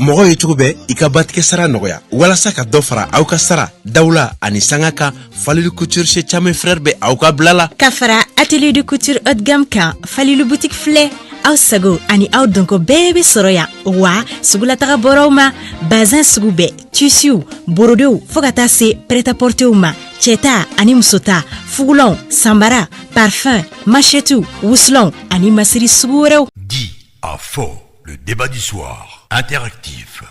Mɔgɔ ye cogo bɛɛ i ka batigɛ sara nɔgɔya walasa ka dɔ fara aw ka sara dawula ani sanga kan. Falilu Couture chez Chame Frère bɛ aw ka bila la. Ka fara atelier de couture haut de gamme kan, Falilu boutique filɛ, aw sago ani aw dɔnko bɛɛ bɛ sɔrɔ yan. Wa sugulataga bɔraw ma, bazin sugu bɛɛ, tissuw, borodew, fɔɔ ka taa se prêt-à-porterw ma, cɛta ani musota, fugulanw, sanbara, parfum, manchettes, wusulanw ani masiri sugu wɛrɛw. Dit à fort, le débat du soir, interactif.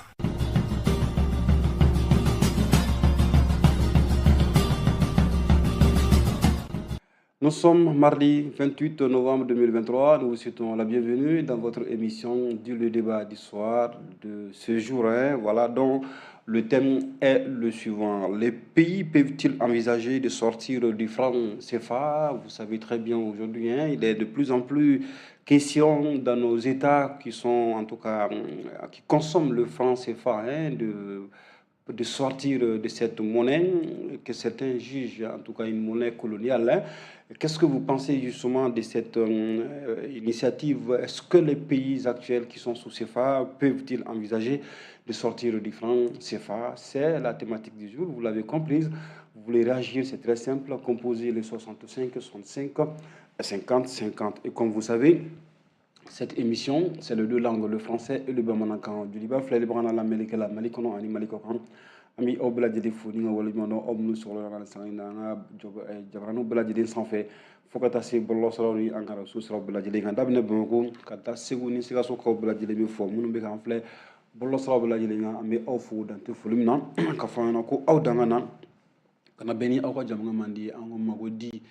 Nous sommes mardi 28 novembre 2023. Nous vous souhaitons la bienvenue dans votre émission du Le débat du soir de ce jour. Hein. Voilà, donc le thème est le suivant. Les pays peuvent-ils envisager de sortir du franc CFA? Vous savez très bien aujourd'hui, hein, il est de plus en plus question dans nos États qui sont en tout cas, qui consomment le franc CFA, hein, de sortir de cette monnaie que certains jugent en tout cas une monnaie coloniale. Hein. Qu'est-ce que vous pensez justement de cette initiative? Est-ce que les pays actuels qui sont sous CFA peuvent-ils envisager de sortir du franc CFA? C'est la thématique du jour, vous l'avez comprise. Vous voulez réagir, c'est très simple. Composez les 65 65 50 50. Et comme vous savez, cette émission, c'est les deux langues, le français et le bamanankan. Joliba filɛ bagan la lamɛnnikɛla Mali kɔnɔ ani Mali kɔ kan. An bɛ aw bɛɛ lajɛlen fo ni ka waleɲuman dɔn aw minnu sɔgɔla na san in na an ka jabaraninw bɛɛ lajɛlen sanfɛ fo ka taa se bɔlɔlɔsiraw ni an ka so siraw bɛɛ lajɛlen kan, daminɛ Bamakɔ ka taa Segu ni Sikasokaw bɛɛ lajɛlen bɛ fɔ minnu bɛ k'an filɛ bɔlɔlɔsiraw bɛɛ lajɛlen kan. An bɛ aw fo dante foli min na ka fɔ an ɲɛna ko aw danga na ka na bɛn ni aw ka jamana man di an ko ma ko di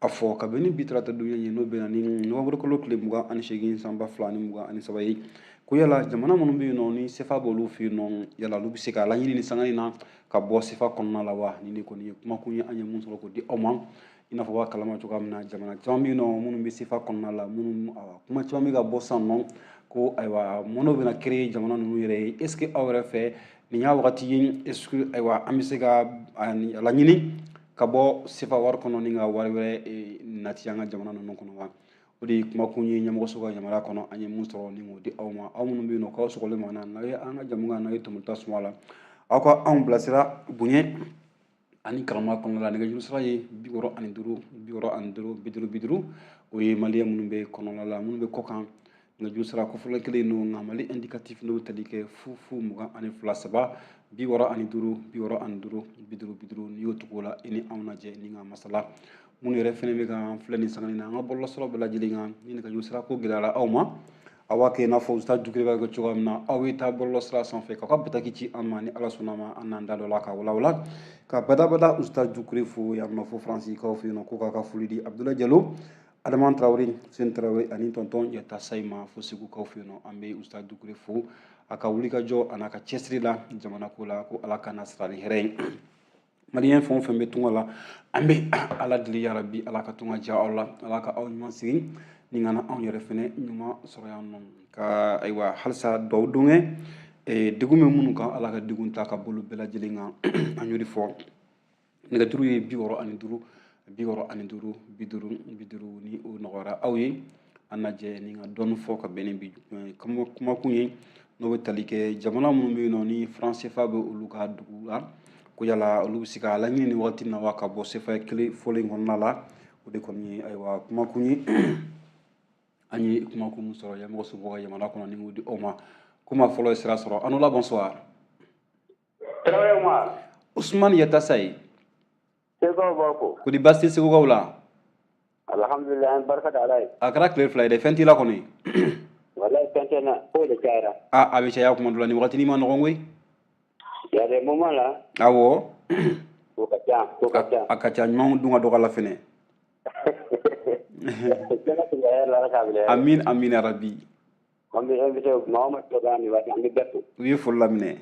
a fɔ ka bɛn ni bi tarata donya ye, n'o bɛnna ni novembre kalo tile 28 san 2023 ye. Ko yala jamana minnu bɛ yen nɔ ni sefa b'olu fɛ yen nɔ, yala olu bɛ se k'a laɲini ni sanga in na ka bɔ sefa kɔnɔna la wa? Ni ne kɔni ye kumakun ye an ye mun sɔrɔ k'o di aw ma. I n'a fɔ b'a kalama cogoya min na, jamana caman bɛ yen nɔ minnu bɛ sefa kɔnɔna la, minnu kuma caman bɛ ka bɔ sisan nɔ ko ayiwa mɔnɛw bɛna créer jamana ninnu yɛrɛ ye. Est ce que aw yɛrɛ fɛ nin y'a wagati ye? Est ce que ayiwa an bɛ se ka a laɲini ka bɔ sefa wari kɔnɔ ni ka wari wɛrɛ nati an ka jamana ninnu kɔnɔ wa? O de ye kumakun ye ɲɛmɔgɔso ka yamaruya kɔnɔ an ye mun sɔrɔ ni k'o di aw ma. Aw minnu bɛ yen nɔ k'aw sɔgɔlen ma na, n'aw ye an ka jamu n'aw ye tɔmɔta suma la, aw ka anw bilasira bonya ani karama kɔnɔna la. Nɛgɛjuru sira ye 65 65 50 50. O ye maliyɛn minnu bɛ kɔnɔna la, minnu bɛ kɔ kan nɛgɛjuru sira kɔfɔlɔ kelen don, nka Mali indicatif n'o tali kɛ 0 0 22 3 65 65 50 50. N'i y'o tugu o la, i ni anw lajɛ ni ka masala. Minnu yɛrɛ fɛnɛ bɛ k'an filɛ nin sanga in na an ka bɔlɔlɔsiraw bɛɛ lajɛlen kan, ni nɛgɛjuru sira ko gɛlɛyara aw ma, aw b'a kɛ i n'a fɔ Ustaz Dukure b'a kɛ cogoya min na. Aw bɛ taa bɔlɔlɔsira sanfɛ k'aw ka bataki ci an ma, ni Ala sɔnna ma an n'an da dɔ la ka walawala ka badabada. Ustaz Dukure fo yan nɔ fo Faransi kaw fɛ yen nɔ, ko k'a ka foli di Abdoulaye Diallo, Adama Traoré, Sen Traoré ani tonton Yata Sayima fo Segu kaw fɛ yen nɔ. An bɛ Ustaz Dukure fo a ka wulikajɔ a n'a ka cɛsiri la jamana ko la, ko Ala ka n'a sara ni hɛrɛ ye. Maliyɛn fɛn o fɛn bɛ tunga la, an bɛ Ala deli yarabi Ala ka tunga diya aw la, Ala ka aw ɲuman sigi ni ka na anw yɛrɛ fɛnɛ ɲuman sɔrɔ yan nɔ. Ka ayiwa halisa duwawu don kɛ degun bɛ minnu kan, Ala ka degun ta ka bolo bɛɛ lajɛlen kan. An y'o de fɔ, nɛgɛjuru ye 65 65 50 50. Ni o nɔgɔyara aw ye, an lajɛ ni ka dɔɔni fɔ ka bɛn ni bi kumakun ye, n'o bɛ tali kɛ jamana minnu bɛ yen nɔ ni franc CFA bɛ olu ka dugu la, ko yala olu bɛ se k'a laɲini nin waati in na wa ka bɔ CFA kelen fɔlen kɔnɔna la. O de kɔni ye ayiwa kumakun ye an ye kumakun min sɔrɔ ɲɛmɔgɔ somɔgɔw ka yamaruya kɔnɔ ni k'o di aw ma. Kuma fɔlɔ ye sira sɔrɔ. An la, bonsoir. Tarawele Umar. Ousmane Yatassay. Segukaw b'a fɔ. Ko di, baasi tɛ Segukaw la? Alhamdulilayi, an barika da Ala ye. A kɛra tile 2 ye dɛ, fɛn t'i la kɔni? Walayi fɛn tɛ n na, kow de cayara. A a bɛ caya kuma dɔ la, nin wagatinin ma nɔgɔn koyi. Il y a des moments là. Awɔ. O ka ca, o ka ca. A ka ca, ɲumanw dun ka dɔgɔ a la fɛnɛ. Ala k'a minɛ. Amin amin yarabi. An bɛ invité maa o maa tulo b'an nin waati, an bɛ bɛɛ fo. U ye foli laminɛ.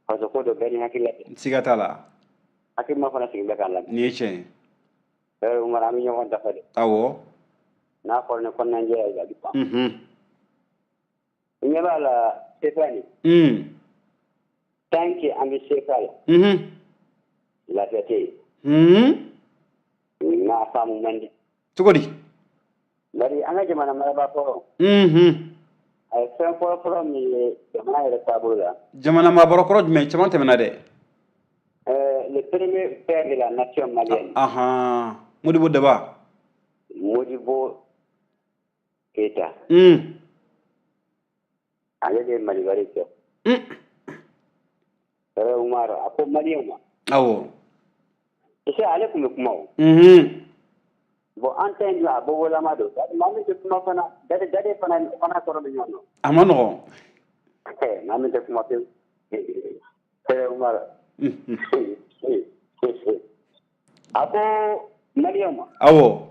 Parce que ko dɔ bɛɛ ni hakili la tɛ. Siga t'a la. Hakilima fana sigilen bɛ k'an lamɛn. Nin ye tiɲɛ ye. Umar, an bɛ ɲɔgɔn dafa de. Awɔ. N'a fɔra ni kɔnɔnajɛya ye, a bɛ ban. I ɲɛ b'a la CFA nin. Tant que an bɛ CFA la. Lafiya tɛ yen. N'a faamu man di. Cogo di? Bari an ka jamana marabaa kɔrɔ. A ye fɛn fɔlɔ-fɔlɔ min ye jamana yɛrɛ taabolo la. Jamana maabɔrɔkɔrɔ jumɛn caman tɛmɛna dɛ. Le premier père de la nation malienne. Ahan, Modibo Daba. Modibo Keita. Ale de ye Mali wari kɛ. Hɛrɛ Umar a ko maliyɛnw ma. Awɔ. Tu sais, ale tun bɛ kuma o. Bon, an ta in dun a bobolama don. Maa min tɛ kuma fana, dade dade fana fana kɔrɔ bɛ ɲɔgɔn na. A ma nɔgɔn. Maa min tɛ kuma pewu. Hɛrɛ Umar. A ko maliyɛnw ma. Awɔ.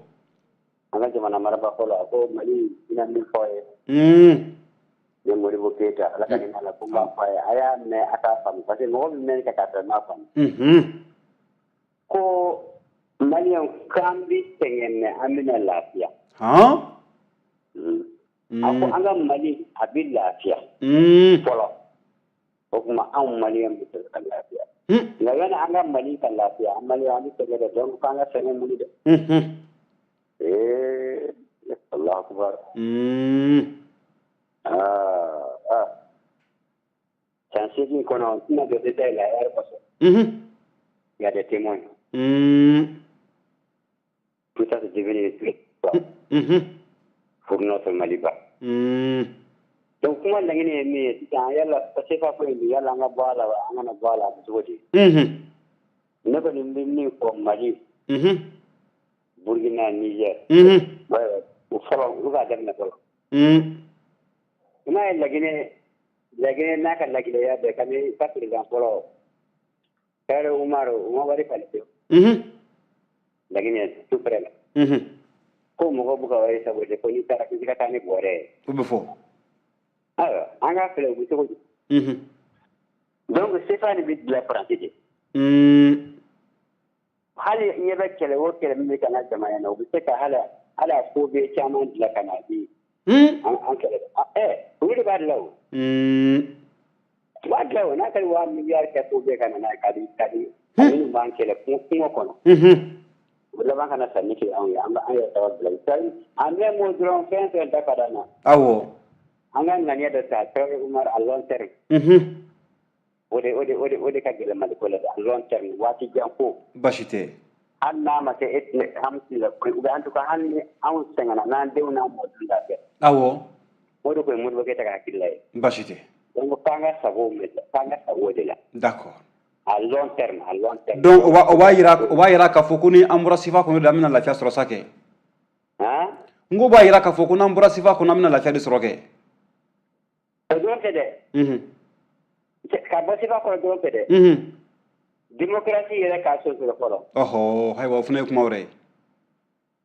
An ka jamana marabaa fɔlɔ a ko Mali bɛna min fɔ a ye. Ne Modibo Keita Ala ka hinɛ a la ko n b'a fɔ a ye a y'a mɛn a k'a faamu parce que mɔgɔ bɛ mɛnni kɛ k'a sɔrɔ i m'a faamu. Ko maliyɛnw k'an bɛ sɛgɛn mɛ an bɛna lafiya. A ko an ka Mali a bɛ lafiya. Fɔlɔ. O tuma anw maliyɛn bɛ sɔrɔ ka lafiya. Nka yanni an ka Mali ka lafiya an maliyɛn an bɛ sɛgɛn dɛ, donc k'an ka sɛgɛn muni dɛ. Ee Allahu akbar. Ah. San 8 kɔnɔ n tɛna don détail la heure kosɔn. Il y a des témoins. Tout ça, c'est devenu pour notre Maliba. Donc kuma laɲini ye min ye sisan, yala CFA ko in yala an ka bɔ a la wa an kana bɔ a la, a bɛ cogo di? Ne kɔni bɛ min fɔ Mali, Burkina, Niger, o fɔlɔ olu k'a daminɛ fɔlɔ. I m'a ye Laginɛ, Laginɛ n'a ka laginɛya bɛɛ ka ni ka président fɔlɔ Hɛrɛ Umaru u ma wari falen pewu. Laginɛ tout près la. Ko mɔgɔw bɛ ka wari saboter, ko n'i taara k'i ka taa ni bɔrɛ ye. O bɛ fɔ. Ayiwa, an k'a filɛ u bɛ cogo di? Donc CFA nin bɛ dilan Faransi de. Hali ɲɛ bɛ kɛlɛ o kɛlɛ min bɛ ka na jamana in na, u bɛ se ka hali a ko bɛɛ caman dilan ka na di an kɛlɛ. Olu de b'a dilan o. U b'a dilan o, n'a kɛra 1 miliyari kɛ ko bɛɛ ka na n'a ye k'a di k'a di minnu b'an kɛlɛ kungo kɔnɔ. U laban ka na sanni kɛ anw ye, an b'an yɛrɛ ta bila. En un mot dɔrɔn, fɛn fɛn da ka d'an na. Awɔ. An ka ŋaniya dɔ ta Traoré Umar à long terme. O de ka gɛlɛn Mali ko la dɛ, à long terme, waati jan ko. Baasi tɛ. Hali n'a ma kɛ e tɛ hami la ou bien en tout cas hali ni anw sɛgɛnna n'an denw n'an mɔdenw lafiya. Awɔ. O de ko ye Modibo Keyita ka hakilila ye. Baasi tɛ. Donc k'an ka sago k'an ka sago o de la. D'accord. À long terme, à long terme. Donc o b'a yira k'a fɔ ko ni an bɔra CFA kɔnɔ de an bɛna lafiya sɔrɔ sa kɛ. Han? N ko b'a yira k'a fɔ ko n'an bɔra CFA kɔnɔ an bɛna lafiya de sɔrɔ kɛ. O dɔrɔn tɛ dɛ. Ka bɔ CFA kɔnɔ dɔrɔn tɛ dɛ. Démocratie yɛrɛ k'a sɔrɔ fɔlɔ. Ɔhɔ, ayiwa, o fana ye kuma wɛrɛ ye.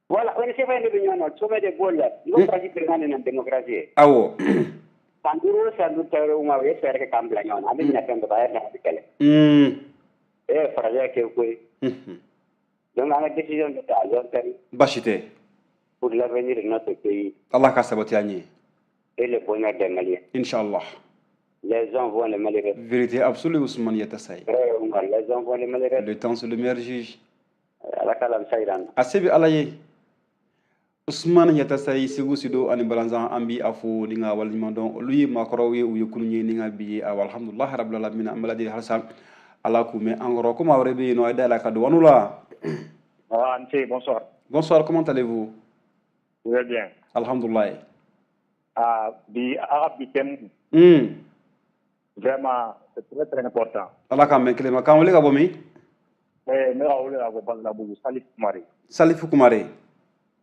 Voilà, o ni CFA in de bɛ ɲɔgɔn na, sommet de b'o la. N ko Faransi président de na démocratie ye. Awɔ. San 5 o san 5 Traoré Umar u ye fɛɛrɛ kɛ k'an bila ɲɔgɔn na, an bɛ ɲina fɛn bɛɛ kɔ, a yɛrɛ n'a bɛ kɛlɛ. E farajɛ kɛ koyi. Donc an ka décision bɛ ta à long terme. Baasi tɛ. Pour l'avenir de notre pays. Ala ka sabati an ye. Et le bonheur des Maliens. Inch'Allah. Les uns vont les malheureux. Vérité absolue, Ousmane Yatassay. Les uns vont les malheureux. Le temps, c'est le meilleur juge. Ala ka lamisa yira an na. A se bɛ Ala ye. Ousmane Yatassay, Segu Sido ani Balanzan, an bi a fo ni ka waleɲuman dɔn. Olu ye maakɔrɔw ye, u ye kunun ye ni ka bi ye. Awa, alhamdulilah rabbil alamin, an bɛ lajɛlen halisa Ala k'u mɛn an kɔrɔ. Ko maa wɛrɛ bɛ yen nɔ, a ye dayɛlɛ ka don wanu la. Ah, Nti, bonsoir. Bonsoir, comment allez-vous? Vous allez bien? Alhamdulillah. Ah, bi, ah, bi thème, vraiment, c'est très très important. Ala k'an bɛn kelen ma. K'an wele ka bɔ min? Eh, ne ka wele ka bɔ Badalabugu, Salif Kumare. Salif Kumare.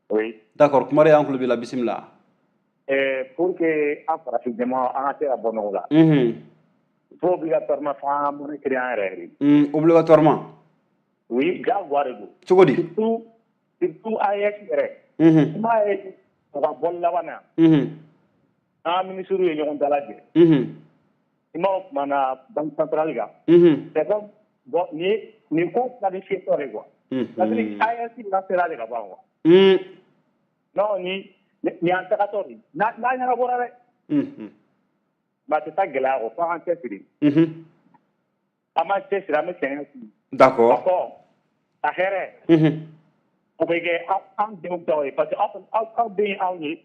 Oui. D'accord, Kumare, an tulo b'i la, bisimila. Eh, pour que an farafin jama an ka se ka bɔ nɔgɔ la, il faut obligatoirement fo an ka monnaie créer an yɛrɛ ye. Obligatoirement. Oui, diyagoya de don. Cogo di? Surtout AES yɛrɛ. I m'a ye u ka bɔli laban na, an ka ministres ye ɲɔgɔn dalajɛ. I m'a o kuma na banque centrale kan. C'est comme bon nin ko planifié tɔ de quoi. C'est-à-dire AES lancera de ka ban quoi. Non, ni an tagatɔ de n'a ɲɛnabɔra dɛ. Mais a tɛ taa gɛlɛya kɔ, fo an k'an cɛsiri. An b'an cɛsiri, an bɛ sɛgɛn. D'accord. D'accord. A hɛrɛ. O bɛ kɛ an denw taw ye parce que aw den ye anw ye.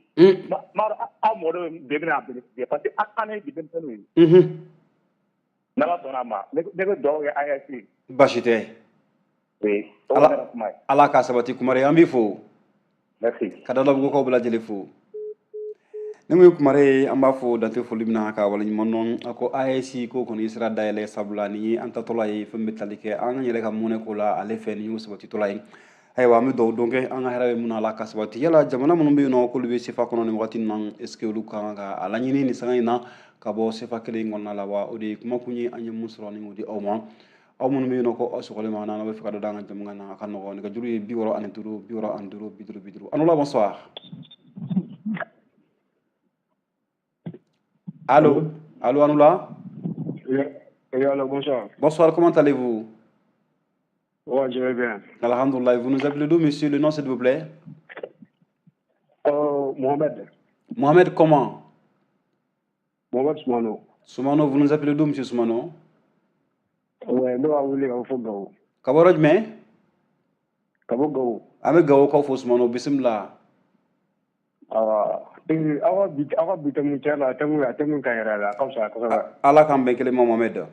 Aw mɔdenw de bɛna bénéficier parce que an ye bi denmisɛnninw ye. N'Ala sɔnna a ma, ne bɛ dugawu kɛ AES ye. Baasi tɛ. Oui, o ye ne ka kuma ye. Ala k'a sabati Kumare, an b'i fo. Merci. Ka Dalabugukaw bɛɛ lajɛlen fo. Ni kun ye Kumare ye, an b'a fo dante foli min na ka waleɲuman dɔn. A ko AES ko kɔni ye sira dayɛlɛ, sabula ni ye an tatɔla ye fɛn bɛ tali kɛ an yɛrɛ ka mɔnɛ ko la ale fɛ, ni y'o sabatitɔla ye. Ayiwa, an bɛ dugawu don kɛ, an ka hɛrɛ bɛ mun na, Ala ka sabati. Yala jamana minnu bɛ yen nɔ k'olu bɛ CFA kɔnɔ nin wagati in na, est ce que olu ka kan ka a laɲini nin sanga in na ka bɔ CFA kelen in kɔnɔna la wa? O de ye kumakun ye an ye mun sɔrɔ ni k'o di aw ma. Aw minnu bɛ yen nɔ ko aw sɔgɔlen ma n'aw bɛ fɛ ka dɔ d'an ka jamu na, a ka nɔgɔn. Nɛgɛjuru ye 65 65 50 50. Anola, bonsoir. Allô, allô, Anoula. Oui, allô, bonsoir. Bonsoir, comment allez-vous? Ouais, je vais bien. Alhamdoulilah. Vous nous appelez d'où, monsieur? Le nom, s'il vous plaît? Mohamed. Mohamed comment? Mohamed Soumano. Soumano, vous nous appelez d'où, monsieur Soumano? Ouais, nous avons voulu ka Gao. Ka bɔ yɔrɔ jumɛn? Ka bɔ Gao. An bɛ Gao kaw fo, Soumano, bisimila. Awa, aw ka bi thème tiɲɛ la, thème a thème ka yɛrɛ la, a ka fisa kosɛbɛ. Ala k'an bɛn kelen ma, Mohamed.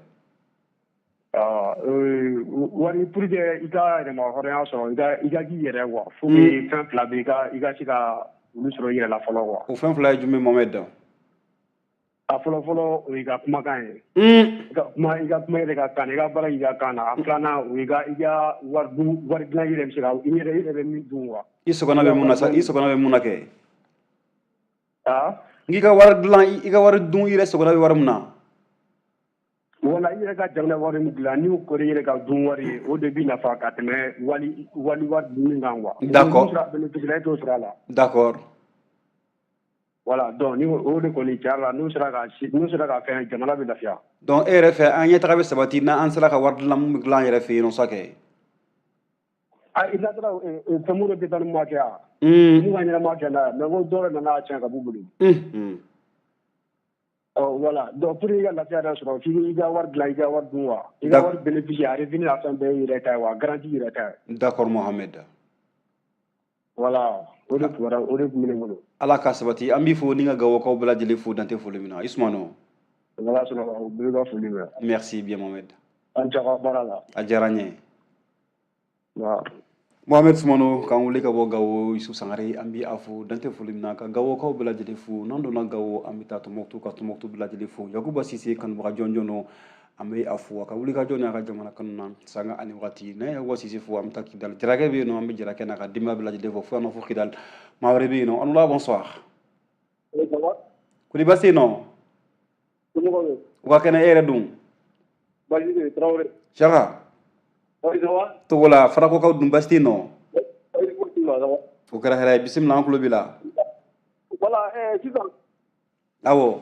Wari pour que i ka yɛrɛma hɔrɔnya sɔrɔ, i ka k'i yɛrɛ quoi. Faut que fɛn fila bɛ i ka se ka olu sɔrɔ i yɛrɛ la fɔlɔ quoi. O fɛn fila ye jumɛn, Mohamed? A fɔlɔ fɔlɔ, o y'i ka kumakan ye. I ka kuma yɛrɛ ka kan na, i ka baara y'i ka kan na. A filanan, o y'i ka wari dilan, i yɛrɛ bɛ se ka i yɛrɛ bɛ min dun quoi. I sɔgɔna bɛ mun na sa? I sɔgɔna bɛ mun na kɛ? Ah? N'i ka wari dilan, i ka wari dun, i yɛrɛ sɔgɔna bɛ wari min na. Wala i yɛrɛ ka jamana wari min dilan, n'i y'o kɔri i yɛrɛ ka dun wari ye, o de b'i nafa ka tɛmɛ wali wari dunni kan quoi. D'accord. N'o sɔrɔ a bénéfice la, e t'o sɔrɔ a la. D'accord. Voilà, donc ni o de kɔni tiɲɛ la, n'u sera ka fɛn, jamana bɛ lafiya. Donc e yɛrɛ fɛ, an ɲɛtaga bɛ sabati n'an sera ka wari dilan mun bɛ dilan an yɛrɛ fɛ yen nɔ sa kɛ. Ah, i taara fɛn minnu tɛ taa ni ma kɛ yan. Mun ka ɲɛnama kɛ n'a ye, mais ko dɔw nana tiɲɛ ka b'u bolo. Voilà, donc pour i ka lafiya yɛrɛ sɔrɔ, f'i ka wari dilan, i ka wari dun wa. I ka wari bénéfice, a revenu, a fɛn bɛɛ y'i yɛrɛ ta ye wa, garantie yɛrɛ ta ye. D'accord, Mohamed. Voilà, o de tun bɛ ne bolo. Ala ka sabati, an b'i fo ni ka Gawokaw bɛɛ lajɛlen fo dante foli min na. Isumano. Ala sɔnna, o bɛɛ ka foli bɛ. Merci bien, Mohamed. An cɛ baara la. A diyara n ye. Mohamed Soumano k'an wele ka bɔ Gawo, Yusuf Sangare, an bɛ a fo dante foli min na ka Gawokaw bɛɛ lajɛlen fo. N'an donna Gawo, an bɛ taa Tɔnbɔkutu ka Tɔnbɔkutu bɛɛ lajɛlen fo. Yakuba Sise kanubaga jɔnjɔn don, an bɛ a fo a ka wulikajɔ n'a ka jamana kanu na sanga ani wagati. N'an ye Yakuba Sise fo, an bɛ taa Kidali. Jarakɛ bɛ yen nɔ, an bɛ Jarakɛ n'a ka denbaya bɛɛ lajɛlen fo fo yan nɔ fo Kidali. Maa wɛrɛ bɛ yen nɔ. Anoula, bonsoir. Kodi baasi tɛ yen nɔ? U ka kɛnɛ, e yɛrɛ dun? Baasi tɛ yen, Tarawele. Saka. Togola, Farakokaw dun, baasi tɛ yen nɔ? O kɛra hɛrɛ ye, bisimila, an tulo b'i la. Voilà, sisan. Awɔ.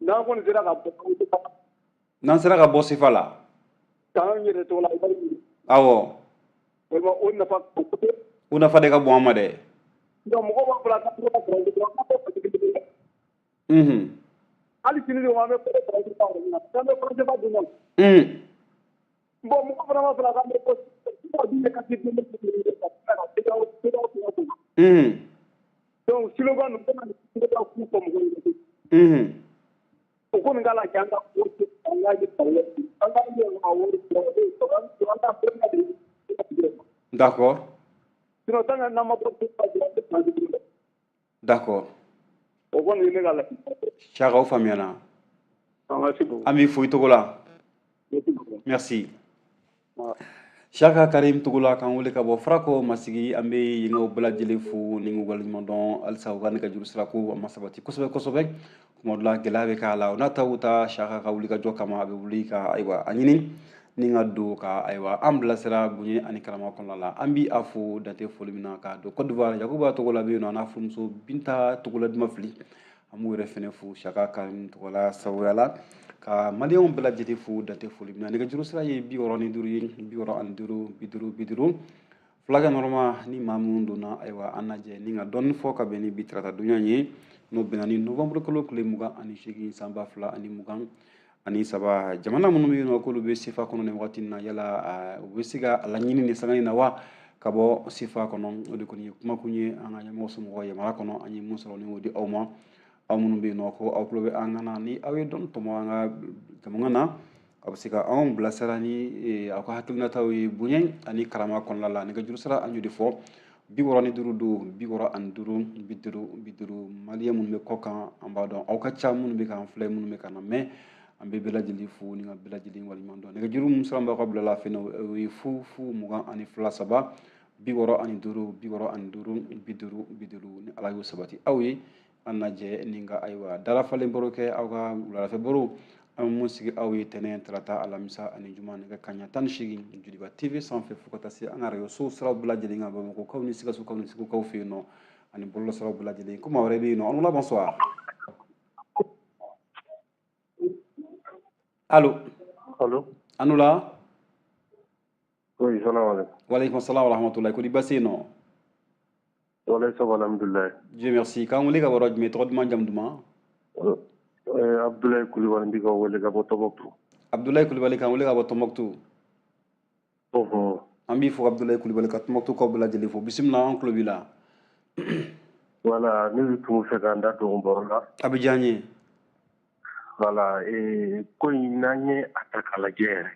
N'an kɔni sera ka bɔ. N'an sera ka bɔ CFA la. K'an yɛrɛ tɔgɔ la. Awɔ. O nafa. O nafa de ka bon an ma dɛ. Nka mɔgɔw b'a fɔ k'an bɛ ka. Hali sini de an bɛ an bɛ CFA dun na. Bon, mɔgɔ fana b'a fɔ k'an bɛ ko donc slogan ninnu bɛna slogan k'u fɔ mɔgɔw ye. O kɔni k'a la k'an ka ko an ka an ka an ka D'accord. Sinon tant que n'an ma bɔ. D'accord. O kɔni ye ne ka laɲini. Saka, o faamuyana. An b'i fo i tɔgɔ la. Merci. Saka Karim Togola k'an wele ka bɔ Farako Masigi, an bɛ yenkaw bɛɛ lajɛlen fo ni k'u waleɲuman dɔn halisa u ka nɛgɛjuru sira ko a ma sabati kosɛbɛ kosɛbɛ. Kuma dɔ la gɛlɛya bɛ k'a la, o n'a ta o ta Saka ka wulikajɔ kama a bɛ wuli ka ayiwa a ɲini ni ka don ka ayiwa an bilasira bonya ani karama kɔnɔna la. An bɛ a fo dante foli min na ka don Côte d'Ivoire, Yakuba Togola bɛ yen nɔ, a n'a furumuso Binta Togola Dumafili, an b'u yɛrɛ fɛnɛ fo Saka Karim Togola sababuya la ka maliyɛnw bɛɛ lajɛlen fo dante foli min na. Nɛgɛjuru sira ye 65 ye, 65 50 50. Fulakɛ nɔrɔma ni maa minnu donna, ayiwa an lajɛ ni ka dɔɔni fɔ ka bɛn ni bi tarata donya ye, n'o bɛnna ni novembre kalo tile 28 san 2023. Jamana minnu bɛ yen nɔ k'olu bɛ CFA kɔnɔ nin wagati in na, yala u bɛ se ka a laɲini nin sanga in na wa? Ka bɔ CFA kɔnɔ, o de kɔni ye kumakun ye an ka ɲɛmɔgɔ somɔgɔw yamaruya kɔnɔ. An ye mun sɔrɔ, ni o di aw ma, aw minnu bɛ yen nɔ ko aw tulo bɛ an kan na, ni aw ye dɔnni tɔmɔ an ka jamana na, a bɛ se ka anw bilasira ni aw ka hakilinataw ye bonya ani karama kɔnɔna la. Nɛgɛjuru sira, an y'o de fɔ, 65 don, 65 50 50. Maliyɛn minnu bɛ kɔ kan, an b'a dɔn aw ka ca, minnu bɛ k'an filɛ, minnu bɛ ka na mɛn, an bɛ bɛɛ lajɛlen fo ni ka bɛɛ lajɛlen waleɲuman dɔn. Nɛgɛjuru min sira b'aw ka bila la fɛnɛ, o ye 0 0 22 3 65 65 50 50. Ni Ala y'o sabati aw ye, an lajɛ ni ka ayiwa dalafalen baro kɛ aw ka wuladafɛ baro. An bɛ mun sigi aw ye tɛnɛn, tarata, alamisa ani juma, nɛgɛ kanɲɛ 18, Joliba TV sanfɛ, fo ka taa se an ka radio so siraw bɛɛ lajɛlen kan, Bamakɔkaw ni Sikasokaw ni Segukaw fɛ yen nɔ, ani bɔlɔlɔsiraw bɛɛ lajɛlen. Ko maa wɛrɛ bɛ yen nɔ, an la, bonsoir. Allo? Allo? An la. Oui, salam alaikum. Waleykum salam wa rahmatullahi. Ko di, baasi yen nɔ? Walayi, ça va, alhamdoulilah. Dieu merci. K'an wele ka bɔ yɔrɔ jumɛn, tɔgɔ duman, jamu duman? Abdoulaye Coulibaly n b'i ka wele ka bɔ Tombouctou. Abdoulaye Coulibaly k'an wele ka bɔ Tombouctou. An b'i fo, Abdoulaye Coulibaly, ka Tombouctou kaw bɛɛ lajɛlen fo. Bisimila, an tulo b'i la. Voilà, ne bɛ tun fɛ k'an da don baro la. A bɛ diya n ye. Voilà, ko in, n'an ye a ta k'a lajɛ yɛrɛ,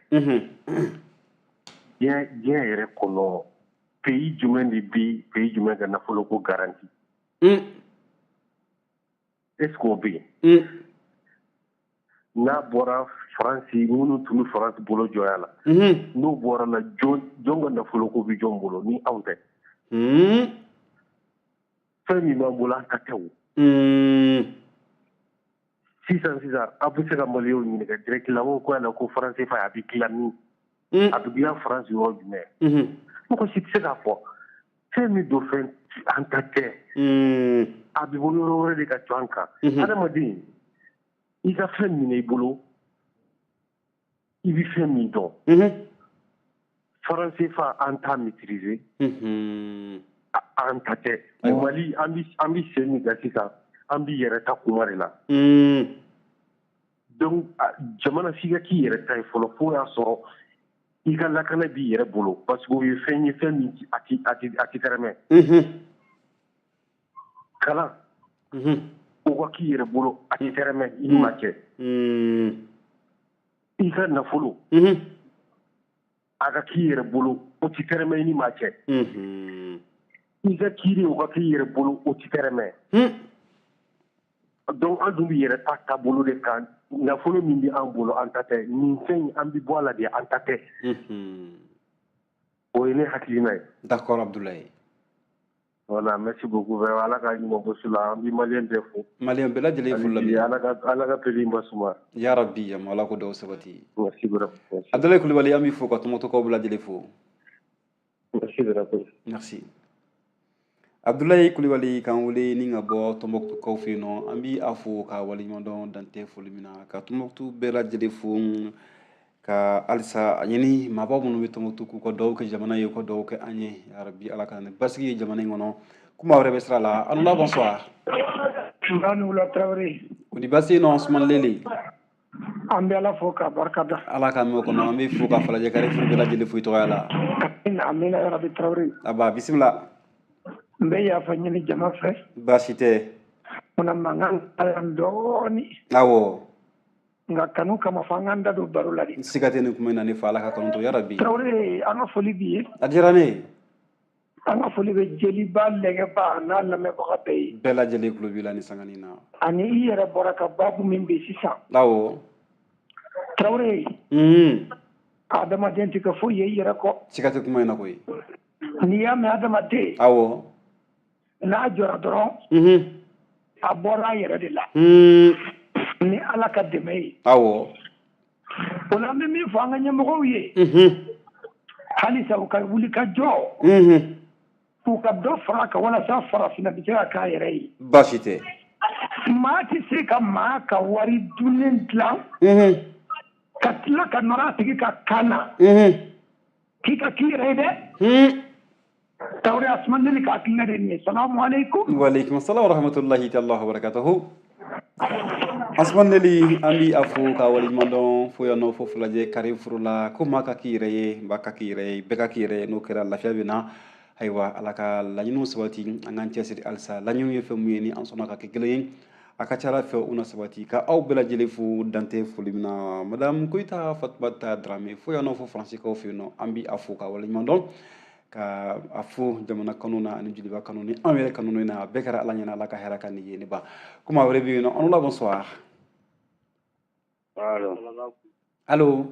diɲɛ yɛrɛ kɔnɔ, pays jumɛn de bi pays jumɛn ka nafolo ko garanti? Est ce que o bɛ yen? N'a bɔra Faransi, minnu tun bɛ Faransi bolo jɔya la, n'o bɔra la, jɔn ka nafolo ko bɛ jɔn bolo ni anw tɛ? Fɛn min b'an bolo, an ta tɛ o. Sisan sisan, aw bɛ se ka Maliyɛnw ɲininka direct la ko yala ko franc CFA, a bɛ dilan min, a bɛ dilan Faransi yɔrɔ jumɛn? Mɔgɔ si tɛ se k'a fɔ. Fɛn min don, fɛn an ta tɛ, a bɛ bɔ yɔrɔ wɛrɛ de ka cun an kan. Adamaden, i ka fɛn minɛ i bolo, i bɛ fɛn min dɔn. Franc CFA, an t'a maîtriser, an ta tɛ. Mali, an bɛ sen min kan sisan, an bɛ yɛrɛ ta kuma de la. Donc jamana f'i ka k'i yɛrɛ ta ye fɔlɔ, fo y'a sɔrɔ i ka lakana b'i yɛrɛ bolo, parce que o ye fɛn ye, fɛn min a ti tɛrɛmɛ. Kalan, o ka k'i yɛrɛ bolo, a ti tɛrɛmɛ i ni maa cɛ. I ka nafolo, a ka k'i yɛrɛ bolo, o ti tɛrɛmɛ i ni maa cɛ. I ka kiiri, o ka k'i yɛrɛ bolo, o ti tɛrɛmɛ. Donc an dun bɛ yɛrɛ ta taabolo de kan. Nafolo min bɛ an bolo, an ta tɛ. Nin fɛn in, an bɛ bɔ a la de, an ta tɛ. O ye ne hakilina ye. D'accord, Abdoulaye. Voilà, merci beaucoup. Ala ka ɲuman bɔ su la. An bɛ Maliyɛn bɛɛ fo. Maliyɛn bɛɛ lajɛlen fo lamɛn. Ala ka pays ba suma. Ya Rabbi, ya Ala ko dɔw sabati. Merci beaucoup. Abdoulaye Coulibaly, an b'i fo ka Tombouctou bɛɛ lajɛlen fo. Merci beaucoup. Merci. Abdoulaye Coulibaly k'an wele ni ka bɔ Tombouctou kaw fɛ yen nɔ, an bi a fo ka waleɲuman dɔn dantɛ foli min na, ka Tombouctou bɛɛ lajɛlen fo, ka halisa a ɲini maabaw minnu bɛ Tombouctou k'u ka dugawu kɛ jamana ye, u ka dugawu kɛ an ye. Ya Rabbi, Ala ka na ni basigi ye jamana in kɔnɔ. Kuma wɛrɛ bɛ sira la. Alula, bonsoir. Nula Traoré. Ko di, baasi yen nɔ, Ousmane Lele? An bɛ Ala fo k'a barika da. Ala k'an mɛn o kɔnɔ. An bɛ fo ka falajɛ kari furu bɛɛ lajɛlen fo i tɔgɔya la. Amina, amina ya Rabbi, Traoré. Aba, bisimila. N bɛ yafa ɲini jama fɛ. Baasi tɛ. Munna mankan yan dɔɔni. Awɔ. Nka kanu kama, fo an k'an da don baro la de. Siga tɛ nin kuma in na, ne fa. Ala ka kanu to, ya Rabbi. Traoré, an ka foli b'i ye. A diyara ne ye. An ka foli bɛ jeliba lɛgɛba n'a lamɛnbaga bɛɛ ye. Bɛɛ lajɛlen tulo b'i la ni sanganin na. Ani i yɛrɛ bɔra ka baabu min bɛ sisan. Awɔ. Traoré, adamaden tɛ ka foyi ye i yɛrɛ kɔ. Siga tɛ kuma in na koyi. N'i y'a mɛn adamaden, n'a jɔra dɔrɔn, a bɔra a yɛrɛ de la ni Ala ka dɛmɛ ye. O la, an bɛ min fɔ an ka ɲɛmɔgɔw ye, halisa u ka wuli ka jɔ, u ka dɔ fara kan walasa farafinna bɛ se ka k'a yɛrɛ ye. Baasi tɛ. Maa tɛ se ka maa ka wari dunnen dilan ka tila ka nɔrɔ a tigi ka kan na k'i ka k'i yɛrɛ ye dɛ. Traoré, Asman Leli ka hakilina de nin ye. Salamu aleykum. Waaleykum salam wa rahmatullahi taala wa barakatuhu. Asman Leli, an bi a fo ka waleɲuman dɔn fo yan nɔ, fo Falajɛ kari furu la. Ko maa ka k'i yɛrɛ ye, maa ka k'i yɛrɛ ye, bɛɛ ka k'i yɛrɛ ye. N'o kɛra, lafiya bɛ na. Ayiwa, Ala ka laɲiniw sabati, an k'an cɛsiri halisa. Laɲiniw ye fɛn mun ye, ni an sɔnna ka kɛ kelen ye, a ka ca Ala fɛ u na sabati. Ka aw bɛɛ lajɛlen fo dantɛ foli min na, Madame Koyita Fatumata Darame, fo yan nɔ, fo Faransikaw fɛ yen nɔ, an bi a fo ka waleɲuman dɔn, ka a fo jamana kanu na ani joliba kanu ni anw yɛrɛ kanu na. A bɛɛ kɛra Ala ɲɛna, Ala ka hɛrɛ ka nin ye ne ba. Kuma wɛrɛ bɛ yen nɔ, an la. Bonsoir. Allo. Allo.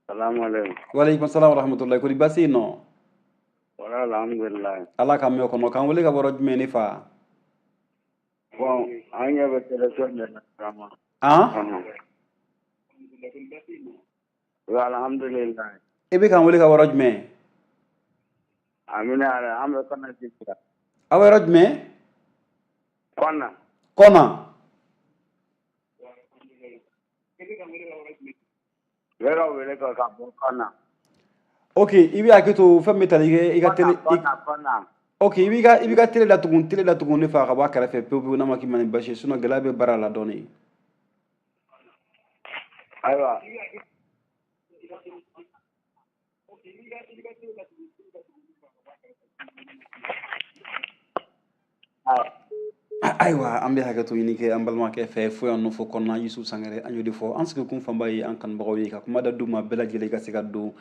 Salamu alaikum. Waaleykum salam wa rahmatullahi. Kori baasi yen nɔ? Wala, alhamdulillah. Ala ka mɛn o kɔnɔ. K'an wele ka bɔ yɔrɔ jumɛn, ne fa? Bon, an ɲɛ bɛ téléphone de la vraiment. Han? Oui, alhamdulillah. I bɛ k'an wele ka bɔ yɔrɔ jumɛn? Amina ala, an bɛ Kɔnɛ sisan. Aw bɛ yɔrɔ jumɛn? Kɔnɛ. Kɔna. Bɛ ka wele ka bɔ Kɔnɛ. Ok, i bɛ hakɛ to, fɛn bɛ tali kɛ i ka télé. Kɔnɛ, Kɔnɛ. Ok, i b'i ka télé datugu ne fa, ka bɔ a kɛrɛfɛ pewu pewu, n'a ma k'i ma ni basi ye, sinon gɛlɛya bɛ baara la dɔɔni. Ayiwa. Ayiwa, an bɛ hakɛto ɲini kɛ an balimakɛ fɛ fo yan nɔ, fo kɔnɔna Yusuf Sangare. An y'o de fɔ, an sigikun fanba ye an kanubagaw ye, ka kuma da d'u ma bɛɛ lajɛlen ka se ka don.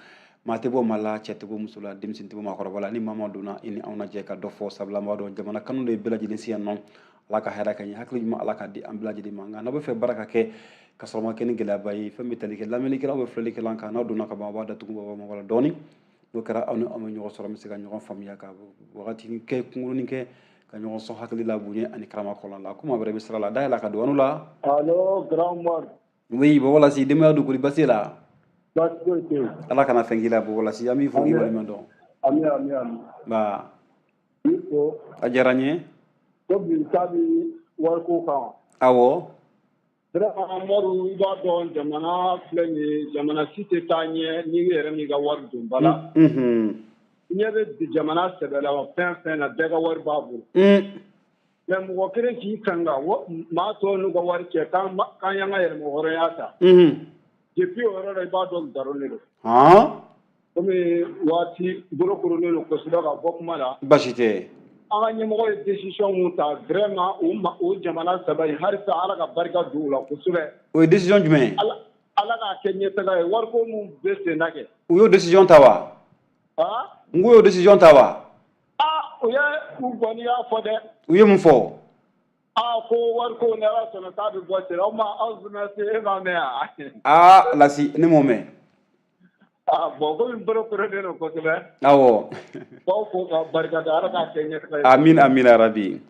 Maa tɛ bɔ maa la, cɛ tɛ bɔ muso la, denmisɛnnin tɛ bɔ maakɔrɔba la. Ni maa ma donna, i ni anw na jɛ ka dɔ fɔ, sabula an b'a dɔn jamana kanu de ye bɛɛ lajɛlen se yan nɔ. Ala ka hɛrɛ ka ɲɛ, hakili ɲuman Ala ka di an bɛɛ lajɛlen ma. Nka n'aw bɛ fɛ baara ka kɛ ka sɔrɔ ma kɛ ni gɛlɛyaba ye, fɛn bɛ tali kɛ lamɛnnikɛlaw bɛ filɛlikɛla kan, n'aw donna ka ban, aw b'a datugu baba mɔgɔ la dɔɔni. N'o kɛra, aw ni anw bɛ ɲɔgɔn sɔrɔ, an bɛ se ka ɲɔgɔn faamuya, ka wagati kɛ kunkurunin kɛ, ka ɲɔgɔn sɔn hakili la, bonya ani karama kɔnɔna la. Kuma wɛrɛ bɛ sira la, dayɛlɛ ka don anu la. Allo, Grand Mor. Oui, Bɔbɔlasi, denbaya dun, kori basi la? Baasi foyi tɛ yen. Ala kana fɛn k'i la, Bɔbɔlasi, an b'i fo k'i waleɲuman dɔn. Ami, ami, ami. Ba. I fo. A diyara n ye. Ko bi ta bi wariko kan. Awɔ. Vraiment Mɔru, i b'a dɔn jamana filɛ nin ye, jamana si tɛ taa ɲɛ n'i yɛrɛ m'i ka wari don ba la. Ɲɛ bɛ jamana sɛbɛ la fɛn fɛn na, bɛɛ ka wari b'a bolo. Mais mɔgɔ kelen k'i kan ka maa tɔw n'u ka wari cɛ k'an y'an ka yɛrɛmahɔrɔnya ta. Depuis o yɔrɔ la, i b'a dɔn nkalon de don. Komi waati bolo koronnen don kosɛbɛ ka bɔ kuma la. Baasi tɛ. An ka ɲɛmɔgɔ ye décision mun ta, vraiment o ma, o jamana saba in, halisa Ala ka barika don u la kosɛbɛ. O ye décision jumɛn ye? Ala, Ala k'a kɛ ɲɛtaga ye, wariko mun bɛ sen na kɛ. U y'o décision ta wa? Han? N ko y'o décision ta wa? Ah, u ye, u kɔni y'a fɔ dɛ. U ye mun fɔ? Ah, ko wariko, ni Ala sɔnna k'a bɛ bɔ sen na. O ma aw journaliste, e m'a mɛn wa? Aa, Lasi, ne m'o mɛn. Ah bon, komi bolo koronnen don kosɛbɛ. Awɔ. B'aw fo ka barika da, Ala k'a kɛ ɲɛtaga ye. Amin, amin yarabi.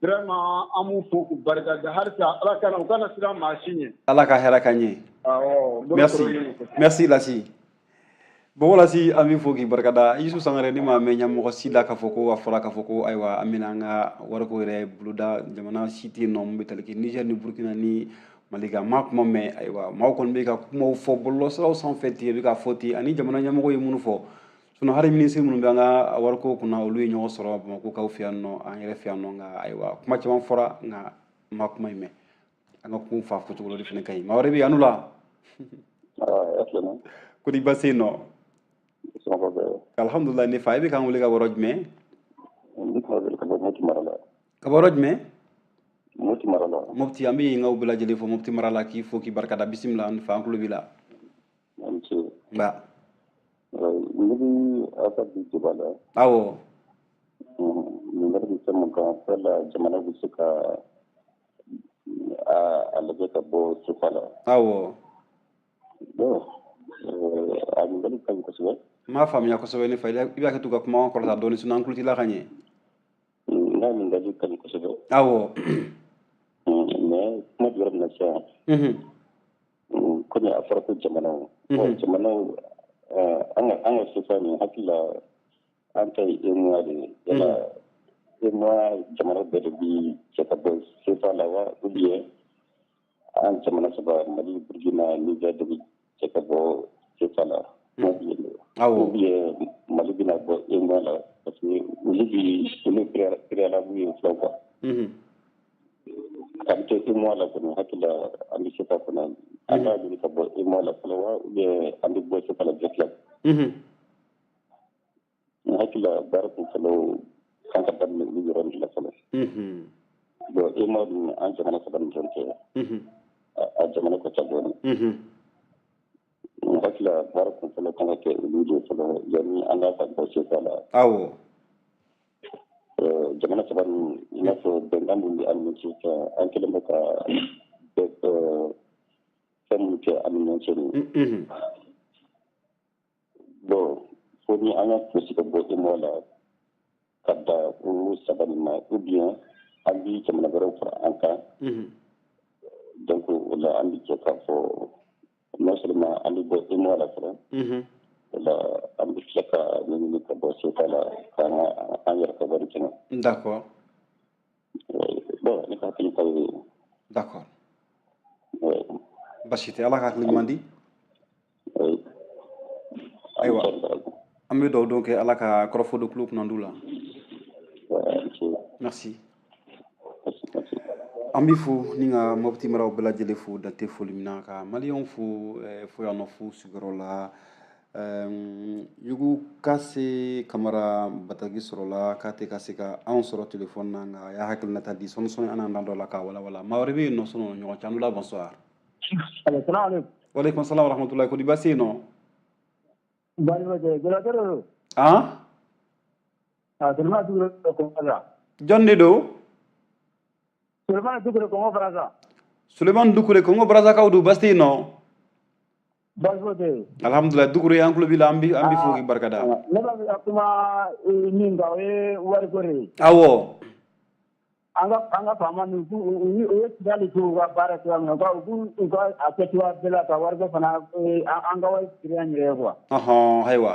Vraiment an b'u fo k'u barika da, halisa Ala kana u kana siran maa si ɲɛ. Ala ka hɛrɛ ka ɲɛ. Awɔ. Merci, merci Lasi. Bon, Lasi, an b'i fo k'i barikada. Yusu Sangare, ne m'a mɛn ɲɛmɔgɔ si la k'a fɔ ko a fɔra k'a fɔ ko ayiwa, an bɛna an ka wariko yɛrɛ boloda. Jamana si tɛ yen nɔ mun bɛ tali kɛ Niger ni Burkina ni Mali kan, maa kuma mɛn. Ayiwa, maaw kɔni bɛ ka kumaw fɔ bɔlɔlɔsiraw sanfɛ ten, bɛ ka fɔ ten, ani jamana ɲɛmɔgɔ ye minnu fɔ. Sinon hali minisiri minnu bɛ an ka wariko kunna, olu ye ɲɔgɔn sɔrɔ Bamakɔ kaw fɛ yan nɔ, an yɛrɛ fɛ yan nɔ. Nka ayiwa, kuma caman fɔra, nka n ma kuma in mɛn. An ka kuma fa fɔcogo dɔ de fana ka ɲi. Maa wɛrɛ bɛ yen, an la. Ko di baasi yen nɔ? Alhamdulilah, ne fa. I bɛ k'an wele ka bɔ yɔrɔ jumɛn? Ka bɔ yɔrɔ jumɛn? Mopti mara la. Mopti, an bɛ yen kaw bɛɛ lajɛlen fo Mopti mara la, k'i fo k'i barikada. Bisimila n fa, an tulo b'i la. An ce. Nba. Ne bɛ aw ka bi débat la. Awɔ. Ɲininkali bɛ fɛn mun kan, fɛn la jamana bɛ se ka a lajɛ ka bɔ CFA la. Awɔ. Bon, a ɲininkali ka ɲi kosɛbɛ. N m'a faamuya kosɛbɛ, ne fa. I b'a kɛ to ka kuma kɔrɔta dɔɔni, sinon an tulo t'i la ka ɲɛ. N ka ɲininkali ka ɲi kosɛbɛ. Awɔ. Mais kuma bɛ yɔrɔ min na sisan, komi a fɔra ko jamanaw, bon, jamanaw, an ka CFA nin, hakili la an ta ye UEMOA de ye. Yala UEMOA jamana bɛɛ de bi cɛ ka bɔ CFA la wa, ou bien an jamana saba, Mali, Burkina, Niger, de bi cɛ ka bɔ CFA la? Kuma bɛ yen de. Awɔ. Ou bien Mali bɛna bɔ UEMOA la, parce que olu bi olu préalable ye fila quoi. K'an to UEMOA la kɔni, hakili la an bɛ CFA kɔnɔ, an b'a ɲini ka bɔ UEMOA la fɔlɔ wa, ou bien an bɛ bɔ CFA la direct la? N hakili Hakili la baara kun fɔlɔ kan ka daminɛ olu yɔrɔ de la fɔlɔ. Bon, UEMOA dun, an jamana saba ni dɔrɔn tɛ, a jamana ka ca dɔɔnin. N hakili la baara kun fɔlɔ kan ka kɛ olu de fɔlɔ yanni an k'a ta bɔ CFA la. Jamana saba ninnu, i n'a fɔ bɛnkan min bɛ an ni ɲɔgɔn cɛ, an kɛlen bɛ ka fɛn minnu kɛ an ni ɲɔgɔn cɛ nin. Bon, fo ni an ka fosi ka bɔ UEMOA la ka da o saba nin ma, ou bien an bi jamana wɛrɛw fara an kan. Donc o la an bi jɛ k'a fɔ non seulement an bɛ bɔ UEMOA la fɔlɔ, o la an bɛ tila ka ɲɛɲini ka bɔ CFA la k'an ka an yɛrɛ ka wari kɛnɛ. Bon, ne ka hakili ta ye. D'accord. Basi tɛ, Ala ka hakili ɲuman di. Ayiwa, an bɛ dugawu don kɛ Ala ka kɔrɔfɔ don tulo kunnandiw la. Merci. An b'i fo ni ka Mopti maraw bɛɛ lajɛlen fo, dante foli min na, ka maliyɛnw fo fo yan nɔ, fo sigiyɔrɔ la. Yugu Kase Kamara bataki sɔrɔla k'a tɛ ka se ka anw sɔrɔ telefɔni na, nka a y'a hakilinata di sɔɔni sɔɔni, an n'an dɔ la k'a walawala. Maa wɛrɛ bɛ yen nɔ sɔnni ɲɔgɔn cɛ. An la, bonsoir. Waaleykum salam wa rahmatullahi. Ko di, baasi yen nɔ? Han, jɔn de don? Sulemani Dukure, Congo Brazza. Sulemani Dukure, Congo Brazza-kaw don, baasi tɛ yen nɔ? Baasi foyi tɛ yen. Alhamdulilah, Dukure, an tulo b'i la, an b'i fo k'i barikada. Ne b'a fɛ ka kuma min kan, o ye wariko de ye. An ka faama ninnu, u ye Kidali to u ka baara cogoya min na, u k'u u ka a kɛ cogoya bɛɛ la ka wariko fana, an ka wari siri an yɛrɛ ye quoi. Ayiwa.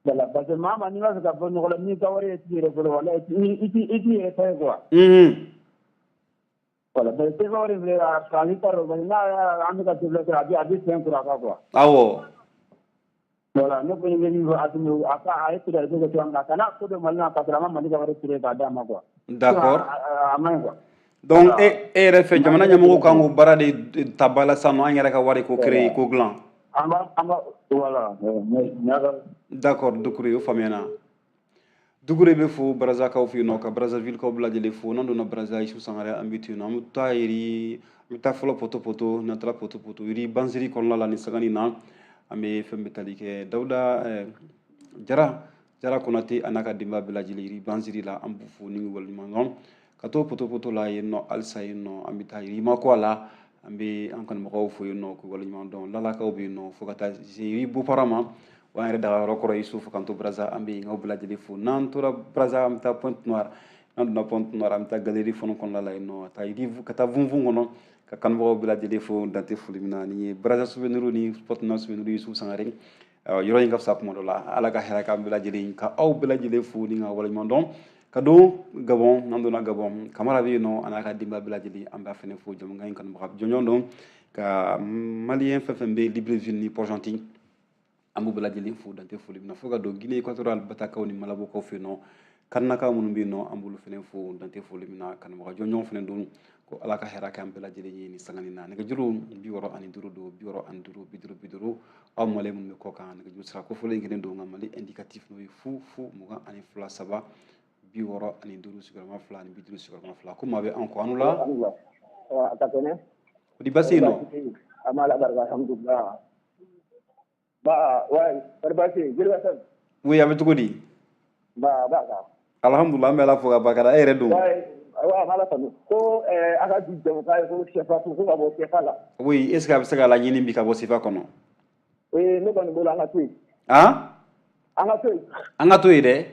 Voilà, parce que maa ma n'i b'a fɛ ka bɔ nɔgɔ la, n'i ka wari ye t'i yɛrɛ bolo, wala i t'i yɛrɛ ta ye quoi. Voilà, parce que CFA wari filɛ, a Faransi ta don, parce que n'a y'a an bɛ ka développer, a bɛ fɛn kura kan quoi. Voilà, ne kɔni bɛ min fɔ Asimi, a ka a ye Kidali ko kɛ cogoya min na, a kana ko dɔ Mali la k'a sɔrɔ a ma Mali ka wari tiré k'a d'a ma quoi. A man ɲi quoi. Donc e yɛrɛ fɛ, jamana ɲɛmɔgɔw kan k'o baara de ta ba la sisan nɔ, an yɛrɛ ka wari ko créer, ko dilan. An b'a voilà. D'accord, Dukure, o faamuyana. Dukure bɛ fo Brazza-kaw fɛ yen nɔ, ka Brazzaville-kaw bɛɛ lajɛlen fo. N'an donna Brazza, Isu Sangare, an bɛ to yen nɔ. An bɛ taa yiri, an bɛ taa fɔlɔ Poto Poto. N'an taara Poto Poto, yiri Bansiri kɔnɔna la, ni sagani na, an bɛ fɛn bɛɛ tali kɛ Dawuda Jara, Jara Konate a n'a ka denbaya bɛɛ lajɛlen, yiri Bansiri la, an b'u fo ni waleɲuman dɔn. Ka to Poto Poto la yen nɔ halisa, yen nɔ, an bɛ taa Yirimako la, an bɛ an kanubagaw fo yen nɔ k'u waleɲuman dɔn. Lalakaw bɛ yen nɔ, fo ka taa se yiri Bopara ma, o y'an yɛrɛ dagayɔrɔ kɔrɔ Yusufu kanto Brazza. An bɛ yen k'aw bɛɛ lajɛlen fo. N'an tora Brazza, an bɛ taa Pointe Noire. N'an donna Pointe Noire, an bɛ taa galerie fɔlɔ kɔnɔna la yen nɔ, ka taa yiri, ka taa Vunvun kɔnɔ, ka kanubagaw bɛɛ lajɛlen fo dante foli min na. Nin ye Brazza souvenir ni Pointe Noire souvenir, Yusufu Sangare. Yɔrɔ in ka fisa kuma dɔ la. Ala ka hɛrɛ k'an bɛɛ lajɛlen, ka aw bɛɛ lajɛlen fo ni ka waleɲuman dɔn. Ka don Gabon, n'an donna Gabon, Kamara bɛ yen nɔ, a n'a ka denbaya bɛɛ lajɛlen, an b'a fɛnɛ fo. Jamukan in kanubaga jɔnjɔn don, ka maliyɛn fɛn fɛn bɛ Libreville ni Port-Gentil, an b'u bɛɛ lajɛlen fo dante foli min na, fo ka don Guinée équatoriale, Batakaw ni Malabokaw fɛ yen nɔ, Kanakaw minnu bɛ yen nɔ, an b'olu fɛnɛ fo dante foli min na. Kanubaga jɔnjɔn fɛnɛ don ko Ala ka hɛrɛ kɛ an bɛɛ lajɛlen ye. Ni sangani na, nɛgɛjuru 65 don, 65 50 50. Aw maliyɛn minnu bɛ kɔ kan, nɛgɛjuru sira kofɔlen kelen don, nka Mali indicatif n'o ye 00 22 3 65 02 ani 50 02. Ko maa bɛ an kɔ an la. A ka kɛnɛ. O di, baasi yen nɔ? An b'a la barika, alhamdulilah. Ba wa, kɔri baasi ye jeliba sɛn? Oui, a bɛ cogo di? Ba ba kan. Alhamdulilah, an bɛ Ala fo ka barika da. E yɛrɛ dun? Wa, an b'Ala tanu ko a ka bi jamukan ye ko CFA ko ka bɔ CFA la. Oui, est ce que a bɛ se ka laɲini bi ka bɔ CFA kɔnɔ? Ee, ne kɔni bolo, an ka to yen. Han? An ka to yen. An ka to yen dɛ.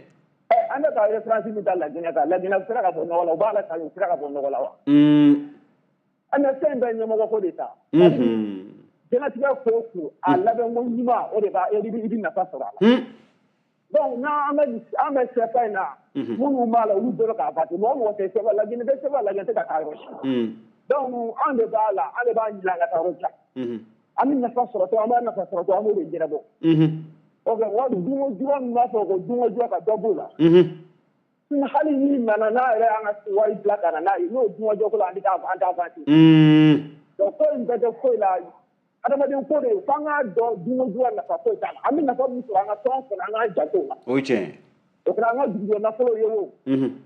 An bɛ ka référence min ta Laginɛ kan, Laginɛ sera ka bɔ nɔgɔ la, u b'a la ka u sera ka bɔ nɔgɔ la wa? An bɛ fɛn bɛɛ ɲɛmɔgɔ ko de ta. Diɲɛlatigɛ ko o ko, a labɛnko ɲuman, o de b'a i bɛ nafa sɔrɔ a la. Donc n'an bɛ an bɛ CFA in na, minnu b'a la, olu bɛɛ bɛ k'a bati. Mɔgɔ mɔgɔ tɛ CFA, Laginɛ bɛ CFA, Laginɛ tɛ ka taa yɔrɔ si. Donc an de b'a la, an de b'a ɲini ka taa yɔrɔ jan. An bɛ nafa sɔrɔ cogo, an b'a nafa sɔrɔ cogo, an b'o de ɲɛnabɔ. Ok, wa dunko juguya min b'a fɔ ko dunko juguya, ka dɔ b'o la. Hali n'i nana n'a yɛrɛ y'an ka wari bila ka na n'a ye, n'o dunko ko la, an tɛ taa, an t'a bati. Donc ko in bɛɛ tɛ foyi la, adamaden ko de ye, f'an k'a dɔn dunko juguya nafa foyi t'a la. An bɛ nafa min sɔrɔ an ka tɔn kɔnɔ, an k'an janto o la. O ye tiɲɛ ye. O kɛra an ka dugujɛ nafolo ye o,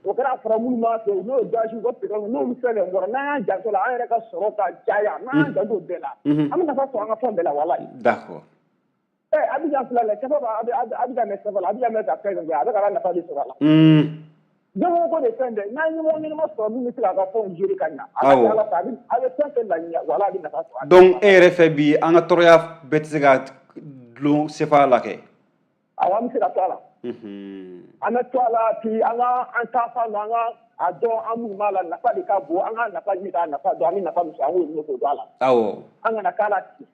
o kɛra fara minnu b'a fɛ n'o ye gazi ko pétrole n'olu fɛn fɛn bɔra, n'an y'an janto la, an yɛrɛ ka sɔrɔ ka caya, n'an y'an janto bɛɛ la, an bɛ nafa sɔrɔ an ka fɛn bɛɛ la, walayi. D'accord. Abidjan filɛ nin ye, CFA b'a Abidjan bɛ CFA la, Abidjan bɛ ka fɛn fɛn kɛ, a bɛ ka nafa de sɔrɔ a la. Ɲɛmɔgɔ ko de fɛn bɛɛ, n'an ye ɲɛmɔgɔ ɲɛnama sɔrɔ min bɛ se k'a ka fɛnw gérer ka ɲɛ, a ka ca Ala fɛ a bɛ fɛn fɛn laɲini, walayi a bɛ nafa sɔrɔ a la. Donc e yɛrɛ fɛ bi, an ka tɔɔrɔya bɛɛ tɛ se ka dulon CFA la kɛ? Awɔ, an bɛ se ka to a la. An bɛ to a la, puis an ka an ta fan dɔn, an ka a dɔn an minnu b'a la, nafa de ka bon, an ka nafa ɲini k'a nafa dɔn, an bɛ nafa min sɔrɔ, an k'o ɲini k'o dɔn a la. An kana k'a la ten.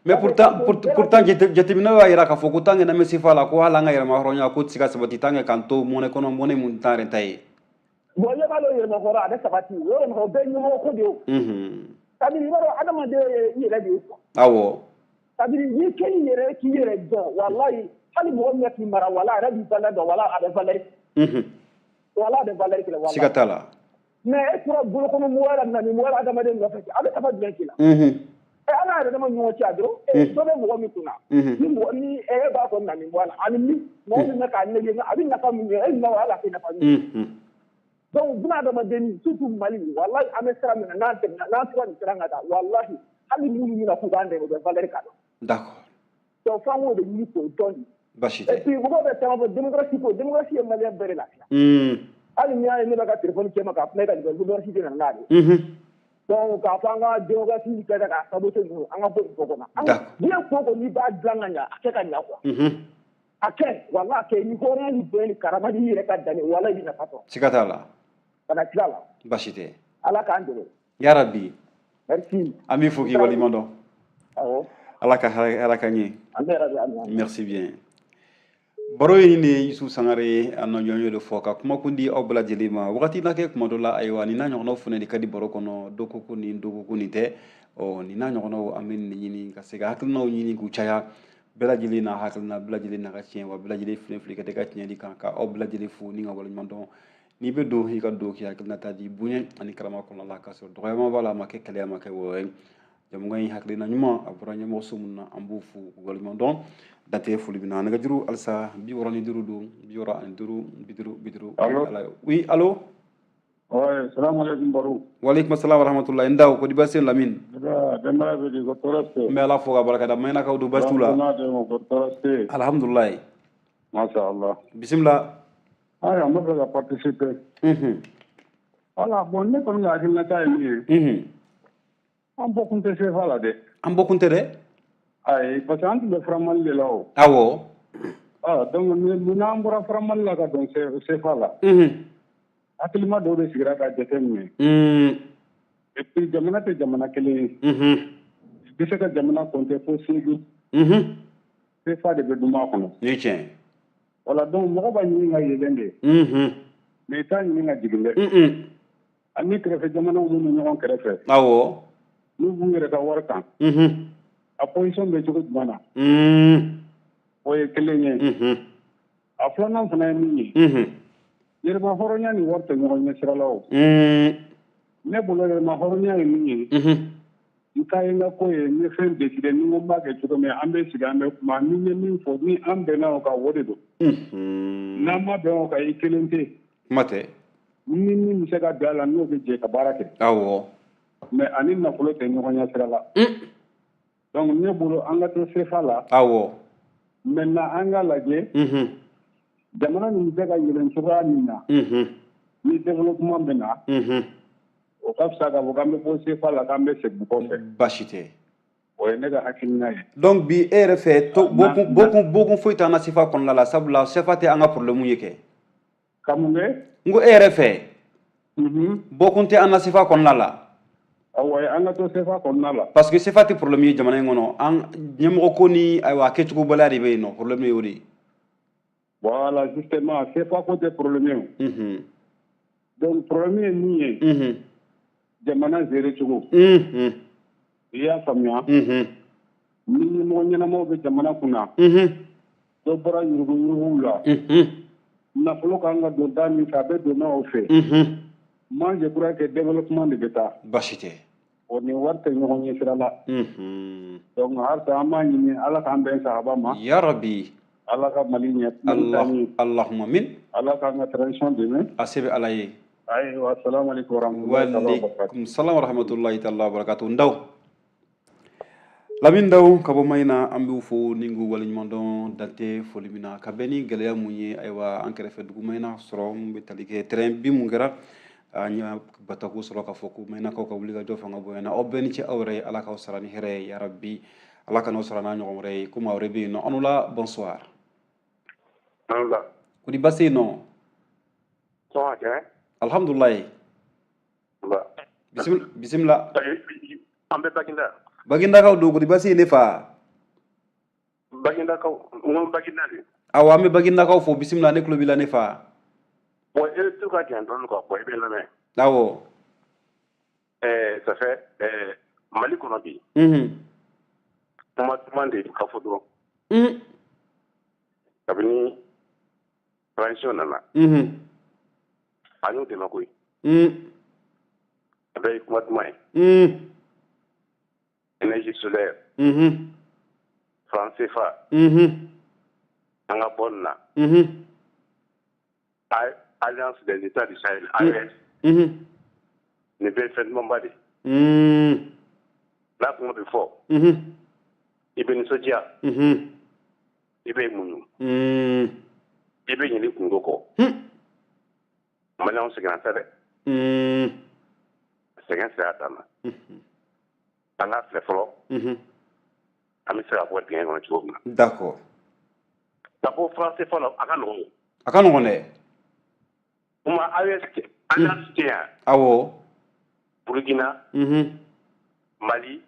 Mais pourtant jateminɛw y'a jira k'a fɔ ko tant que n'an bɛ CFA la, ko hali an ka yɛrɛmahɔrɔnya ko tɛ se ka sabati tant que k'an to monnaie kɔnɔ, monnaie mun t'an yɛrɛ ta ye. Bon, e b'a dɔn yɛrɛmahɔrɔn a bɛ sabati, o yɛrɛmahɔrɔn bɛɛ ye ɲɛmɔgɔ ko de ye o. C'est à dire i b'a dɔn adamaden ye i yɛrɛ de ye quoi. C'est à dire n'i kɛ i yɛrɛ k'i yɛrɛ dɔn, walayi, hali mɔgɔ min k'i mara, walayi, a yɛrɛ b'i valeur dɔn, walayi, a bɛ valeur. Walayi, a bɛ valeur kɛ, walayi. Siga t'a la. Mais e tora bolokɔnɔ mɔgɔ la, na ni mɔgɔ la adamaden nɔfɛ, a bɛ nafa jumɛn k'i la? Ala yɛrɛ dama ɲɔgɔn cɛ dɔrɔn, dɔ bɛ mɔgɔ min kunna, ni mɔgɔ ni e b'a fɔ na nin bɔ a la, ani ni mɔgɔ min bɛ k'a nege, a bɛ nafa min kɛ, e ɲuman ala tɛ nafa min. Donc buna adamaden, surtout Mali, walahi, an bɛ sira min na, n'an tɛmɛna, n'an tora nin sira kan tan, walahi, hali minnu bɛna k'u b'an dɛmɛ, u bɛ valeur k'a dɔn. D'accord. Donc f'an k'o de ɲini k'o dɔn. Baasi tɛ. Et puis mɔgɔw bɛ caman fɔ démocratie ko, démocratie ye malien bɛɛ de lafiya. Hali n'i y'a ye ne bɛ ka téléphone cɛ ma k'a kuma e ka nin démocratie de nana n'ale ye. Donc k'a fɔ an ka démocratie kɛ k'a saboter ninnu, an ka bɔ nin ko kɔnɔ. Diɲɛ ko ko n'i b'a dilan ka ɲɛ, a kɛ ka ɲɛ quoi. A kɛ, walahi, a kɛ ni hɔrɔnya ni bonya ni karama n'i yɛrɛ ka danni, walahi, i bɛ nafa sɔrɔ. Siga t'a la. Kana tila la. Baasi tɛ. Ala k'an dɛmɛ. Yarabi. Merci. An b'i fo k'i waleɲuman dɔn. Awɔ. Ala ka hɛrɛ ka ɲɛ. An bɛ yɛrɛ bi. Merci bien. Baro in de ye Yusu Sangare ye, a nɔ ɲɔgɔn de fɔ ka kuma kun di aw bɛɛ lajɛlen ma. Wagati na kɛ kuma dɔ la, ayiwa, nin n'a ɲɔgɔnnaw fana de ka di baro kɔnɔ, dɔ ko ko nin, dɔ ko ko nin tɛ. Ɔ nin n'a ɲɔgɔnnaw, an bɛ nin ɲini ka se ka hakilinaw ɲini k'u caya. Bɛɛ lajɛlen n'a hakilina, bɛɛ lajɛlen n'a ka tiɲɛ, wa bɛɛ lajɛlen filɛ fili ka tɛ ka tiɲɛ di kan, ka aw bɛɛ lajɛlen fo ni ka waleɲuman dɔn. N'i bɛ don, i ka don k'i hakilina ta di bonya ani karama kɔnɔna la, k'a sɔrɔ dɔgɔyama b'a la, a ma kɛ kɛlɛ, a ma kɛ wɔyɔ ye. Jamukan in hakilina ɲuman a bɔra ɲɛmɔgɔso min na, an b'u fo k'u waleɲuman dɔn. Dantɛ foli bɛ na. Nɛgɛjuru halisa 65 don, 65 50 50. Allo. Oui, allo. Ouais, salam alaikum Barou. Walaikum salam wa rahmatullahi. Ndaw ko di basi Lamine? Denbaya bɛ di, ko tɔɔrɔ tɛ? N bɛ Ala fo ka barika da. Maɲinakaw don, basi t'u la? Ko tɔɔrɔ tɛ. Alhamdulilayi. Masha Allah. Bisimila. Ayiwa, n bɛ fɛ ka participer. Voilà, bon, ne kɔni ka hakilinata ye min ye. An bɔ kun tɛ CFA la dɛ. An bɔ kun tɛ dɛ? Ayi, parce que an tun bɛ franc Mali de la o. Awɔ. Ah, donc n'an bɔra franc Mali la ka don CFA la. Hakilima dɔw de sigira ka jate minɛ. Et puis jamana tɛ jamana kelen ye. I bɛ se ka jamana compter fo 8. CFA de bɛ duman kɔnɔ. Ni ye tiɲɛ ye. Voilà, donc mɔgɔ b'a ɲini ka yɛlɛn de. Mais i t'a ɲini ka jigin dɛ. Ani kɛrɛfɛ jamanaw minnu ɲɔgɔn kɛrɛfɛ. Awɔ. N'u b'u yɛrɛ ka wari kan. A position bɛ cogo jumɛn na? O ye kelen ye. A filanan fana ye min ye. Yɛrɛma hɔrɔnya ni wari tɛ ɲɔgɔn ɲɛ sira la o. Ne bolo yɛrɛma hɔrɔnya ye min ye. N ta ye n ka ko ye, n ye fɛn décider, ni n ko n b'a kɛ cogo min, an bɛ sigi, an bɛ kuma, ni n ye min fɔ, ni an bɛnna o kan, o de don. N'an ma bɛn o kan, i kelen tɛ. Kuma tɛ. Ni min bɛ se ka bɛn a la, n'o bɛ jɛ ka baara kɛ. Awɔ. Mais ani nafolo tɛ ɲɔgɔn ɲɛ sira la. Donc ne bolo an ka to CFA la. Awɔ. Maintenant an ka lajɛ. Jamana nin bɛ se ka yɛlɛn cogoya min na. Ni développement bɛ na. O ka fisa k'a fɔ k'an bɛ bɔ CFA la k'an bɛ segin kɔfɛ. Baasi tɛ. O ye ne ka hakilina ye. Donc bi e yɛrɛ fɛ, bɔkun foyi t'an na CFA kɔnɔna la, sabula CFA tɛ an ka problème ye kɛ. Ka mun kɛ? N ko e yɛrɛ fɛ. Bɔkun tɛ an na CFA kɔnɔna la. Awɔ, an ka to CFA kɔnɔna la. Parce que CFA tɛ problème ye jamana in kɔnɔ. An ɲɛmɔgɔ ko ni ayiwa a kɛcogobaliya de bɛ yen nɔ, problème ye o de ye. Voilà, justement, CFA ko tɛ problème ye o. Donc problème ye min ye. Jamana gérer cogo. I y'a faamuya? Ni ɲɛmɔgɔ ɲɛnamaw bɛ jamana kunna. Dɔ bɔra yuruguyuruguw la. Nafolo kan ka don da min fɛ, a bɛ don n'o fɛ. Moi, je crois que développement de bɛ taa. Baasi tɛ. O ni wari tɛ ɲɔgɔn ɲɛ sira la. Donc halisa an b'a ɲini Ala k'an bɛn sahaba ma. Ya Rabi. Ala ka Mali ɲɛ. Allahumma amin. Ala k'an ka transition dɛmɛ. A se bɛ Ala ye. Ayiwa, assalamu alaikum warahmatullahi taala wabarakatuh. Wa alaikum salam warahmatullahi taala wabarakatuh. Ndaw. Lamine Ndaw ka bɔ Mayina, an b'u fo ni k'u waleɲuman dɔn dante foli min na ka bɛn ni gɛlɛya mun ye. Ayiwa, an kɛrɛfɛ dugu Mayina sɔrɔ mun bɛ tali kɛ terrain bin mun kɛra, an y'a batako sɔrɔ k'a fɔ ko Mayinakaw ka wulikajɔ fanga bonyana. Aw bɛɛ ni ce aw yɛrɛ ye. Ala k'aw sara ni hɛrɛ ye, yarabi. Ala ka n'aw sara n'a ɲɔgɔn wɛrɛ ye. Ko maa wɛrɛ bɛ yen nɔ. Aw la, bonsoir. Ko di, baasi yen nɔ? Alhamdulilayi. Bisimila. An bɛ Baginda. Bagindakaw don, ko di, baasi ye ne fa? Bagindakaw, n ko Baginda de. Awɔ, an bɛ Bagindakaw fo. Bisimila, ne tulo b'i la, ne fa. Bon, e tu ka jan dɔɔni quoi. Bon, i bɛ lamɛn. Awɔ. Ça fait Mali kɔnɔ bi. Kuma duman de ka fɔ dɔrɔn. Kabini transition nana. An y'u dɛmɛ koyi. A bɛɛ ye kuma duman ye. Énergie solaire. Franc CFA. An ka bɔ nin na. Alliance des États du Sahel, AES. Nin bɛɛ ye fɛn dumanba de ye. N'a kuma bɛ fɔ. I bɛ nisɔndiya. I bɛ muɲu. I bɛ ɲinɛ i kungo kɔ. Maliyɛnw sɛgɛnna tɛ dɛ. Sɛgɛn sera a dan na. An k'a filɛ fɔlɔ. An bɛ se ka bɔ dingɛ kɔnɔ cogo min na. D'accord. Ka bɔ franc CFA la, a ka nɔgɔn. A ka nɔgɔn dɛ. Kuma AES, alliance tɛ yan. Awɔ. Burukina. Mali.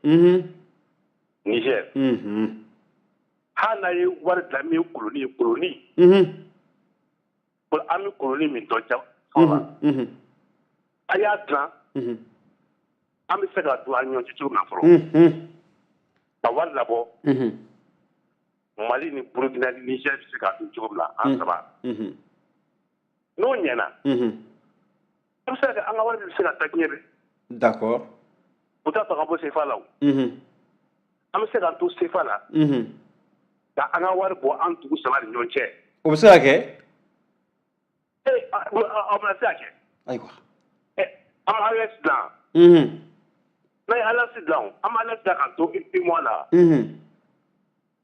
Niger. Hali n'a ye wari bila min ye koloni ye, koloni. An bɛ koloni min dɔn ja fɔlɔ la. A y'a dilan. An bɛ se ka don an ɲɔgɔn cɛ cogo min na fɔlɔ. Ka wari labɔ. Mali ni Burukina ni Niger bɛ se ka dun cogo min na, an saba. N'o ɲɛna. An bɛ se ka kɛ, an ka wari bɛ se ka taa diɲɛ bɛɛ. D'accord. U t'a fɛ ka bɔ CFA la o. An bɛ se k'an to CFA la. Ka an ka wari bɔ an dugu saba ni ɲɔgɔn cɛ. O bɛ se ka kɛ? Ee, a bɛna se ka kɛ. Ayiwa. An bɛ AES dilan. N'an ye alliance dilan o, an bɛ alliance dilan k'an to UEMOA la.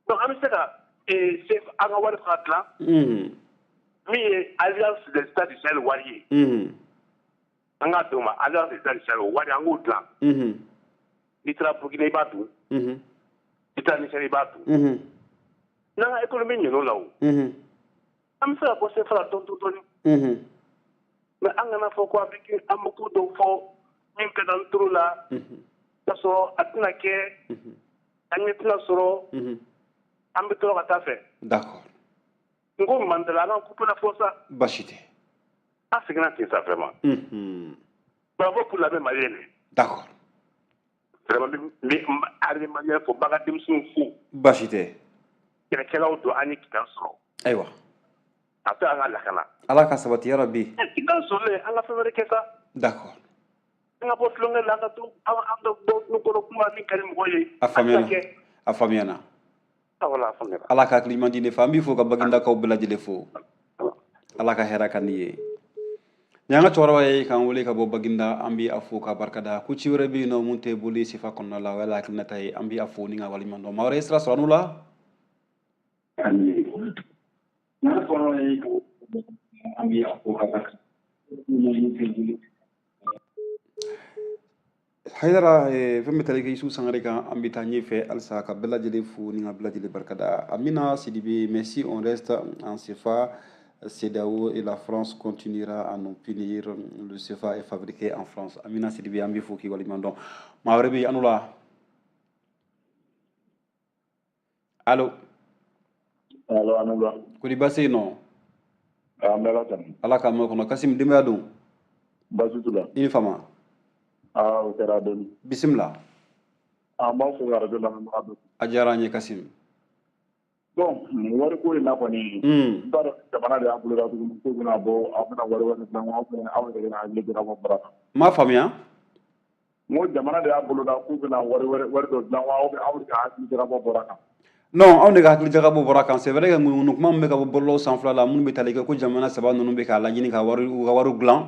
Donc an bɛ se ka an ka wari fana dilan. Min ye Alliance des États du Sahel wari ye. An k'a d'o ma, Alliance des États du Sahel, o wari an k'o dilan. N'i taara Burukina, i b'a dun. N'i taara Niger, i b'a dun. N'an ka économie ɲɛn'o la o. An bɛ se ka bɔ CFA la dɔɔni dɔɔni. Mais an kana fɔ ko an bɛ ko dɔw fɔ min ka d'an toro la. K'a sɔrɔ a tɛna kɛ. An ɲɛ tɛna sɔrɔ. An bɛ tɔɔrɔ ka taa fɛ. D'accord. N ko Mandela, an ka coupe la fɔ sa. Baasi tɛ. An seginna ten sa vraiment. Bravo pour l'armée malienne. D'accord. Vraiment, n bɛ armée malienne fo, n b'a ka denmisɛnninw fo. Baasi tɛ. Kɛlɛkɛlaw don, an ye Kidal sɔrɔ. Ayiwa. A to an ka lakana. Ala ka sabati yarabi. Kidal sɔrɔlen, an ka fɛn wɛrɛ kɛ sa. D'accord. An ka bɔ tulonkɛ la, an ka to an ka bɔ kɔnɔ kuma min ka di mɔgɔ ye. A faamuyana. A faamuyana. Ala ka hakili ɲuman di ne fa. An b'i fo ka Bagindakaw bɛɛ lajɛlen fo. Ala ka hɛrɛ ka nin ye. Nin y'an ka cɛkɔrɔba ye k'an wele ka bɔ Baginda. An bɛ a fo ka barikada. Ko ci wɛrɛ bɛ yen nɔ mun tɛ boli CFA kɔnɔna la, o y'ale hakilinata ye. An bɛ a fo ni ka waleɲuman dɔn. Maa wɛrɛ ye sira sɔrɔ an n'u la. Hayidara, fɛn bɛ tali kɛ Isu Sangare kan, an bɛ taa ɲɛfɛ halisa ka bɛɛ lajɛlen fo ni ka bɛɛ lajɛlen barikada. Amina Sidibe, merci, on reste en CFA. CEDEAO et la France continuera à nous punir. Le CFA est fabriqué en France. Amina Sidibe, an b'i fo k'i waleɲuman dɔn. Maa wɛrɛ bɛ yen, an n'u la. Allo. Allo, an n'u la. Ko di, baasi yen nɔ? An bɛ Ala tanu. Ala k'an mɛn kɔnɔ. Kasim, denbaya dun? Baasi t'u la. I ni fama. Aa, o kɛra dɔɔni. Bisimila. An b'aw fo arajo lamɛnbaga bɛɛ. A diyara an ye, Kasim. Bon, wariko in na kɔni, n t'a dɔn jamana de y'a bolo da tuguni k'u bɛna bɔ, aw bɛna wari wɛrɛ dilan, aw bɛna aw yɛrɛ bɛna hakili jagabɔ baara la. N m'a faamuya. N ko jamana de y'a bolo da k'u bɛna wari wɛrɛ wari dɔ dilan, aw bɛ aw de ka hakili jagabɔ bɔra kan. Non, anw de ka hakili jagabɔ bɔra kan. C'est vrai que ŋunuŋunu kuma min bɛ ka bɔ bɔlɔlɔ sanfɛla la, minnu bɛ tali kɛ ko jamana saba ninnu bɛ k'a laɲini ka wari, u ka wari dilan,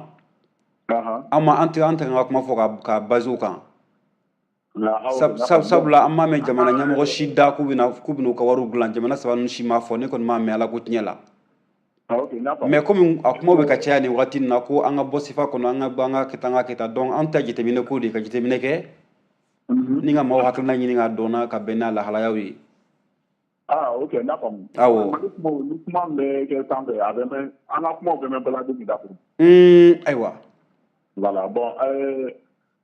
an ma an tɛ an tɛ an ka kuma fɔ ka base o kan. Sabula an m'a mɛn jamana ɲɛmɔgɔ si da k'u bɛna u ka wariw dilan. Jamana saba ninnu si m'a fɔ, ne kɔni m'a mɛn, Ala ko tiɲɛ la. Mais komi a kumaw bɛ ka caya nin waati in na ko an ka bɔ CFA kɔnɔ, an ka bɔ, an ka kɛ tan, an ka kɛ tan, donc an ta jateminɛ ko de ka jateminɛ kɛ ni ka maaw hakilina ɲini k'a dɔn ka bɛn n'a lahalayaw ye. Ah, ok, n'a faamu. Awɔ. Mali kumaw ni kuma min bɛ kɛ sanfɛ, a bɛ mɛn, an ka kumaw bɛ mɛn baladen min da kɔnɔ. Ayiwa. Voilà, bon,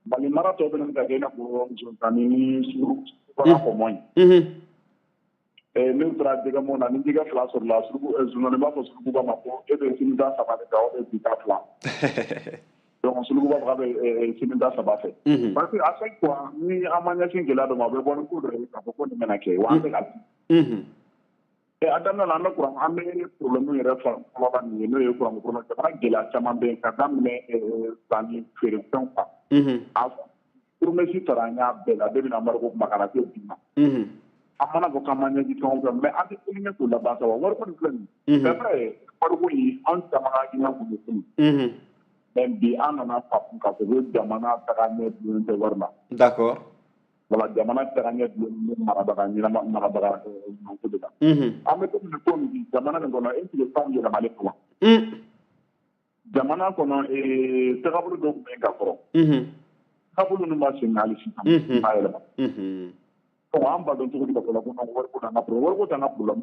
Mali mara tɔ bɛ ka kɛ i n'a fɔ zonzanni ni suruku kɔmɔ ye. N'u taara jɛgɛ mɔn na, ni jɛgɛ fila sɔrɔla, suruku zonzanni b'a fɔ surukuba ma ko e bɛ sini ta saba de ta, aw bɛ bi ta fila. Donc suruku b'a fɔ k'a bɛ sini ta saba fɛ. Parce que à chaque fois ni an ma ɲɛsin gɛlɛya dɔ ma, a bɛ bɔ ni ko dɔ ye k'a fɔ ko nin bɛna kɛ wa an tɛ ka a daminɛ la, an bɛ kuran, an bɛ problème yɛrɛ fɔlɔ la nin ye, n'o ye kuran ko. Jamana gɛlɛya caman bɛ yen ka daminɛ sanni feerefɛnw kan. A promesse taara an y'a bɛɛ la depuis embargo kuma ka na se bi ma. An mana fɔ k'an ma ɲɛsin fɛn o fɛn, mais an tɛ kelen kɛ k'o laban sa wa. Wariko nin filɛ nin ye, c'est vrai, wariko in, an caman ka hakilina kun ye kunun, mais bi an nana faamu k'a fɔ ko jamana taga ɲɛ dulonnen tɛ wari la. Voilà, jamana taga ɲɛ dulonnen bɛ marabaga ɲɛnama, marabaga ɲumanko de la. An bɛ to nin ko min bi jamana nin kɔnɔ, est ce que fɛnw yɛlɛmalen don wa? Jamana kɔnɔ, tagabolo dɔw tun bɛ yen ka kɔrɔ, tagabolo ninnu b'a sen hali sisan b'a yɛlɛma. Donc an b'a dɔn cogo di k'a fɔ ko non, wariko t'an ka problème, wariko t'an ka problème.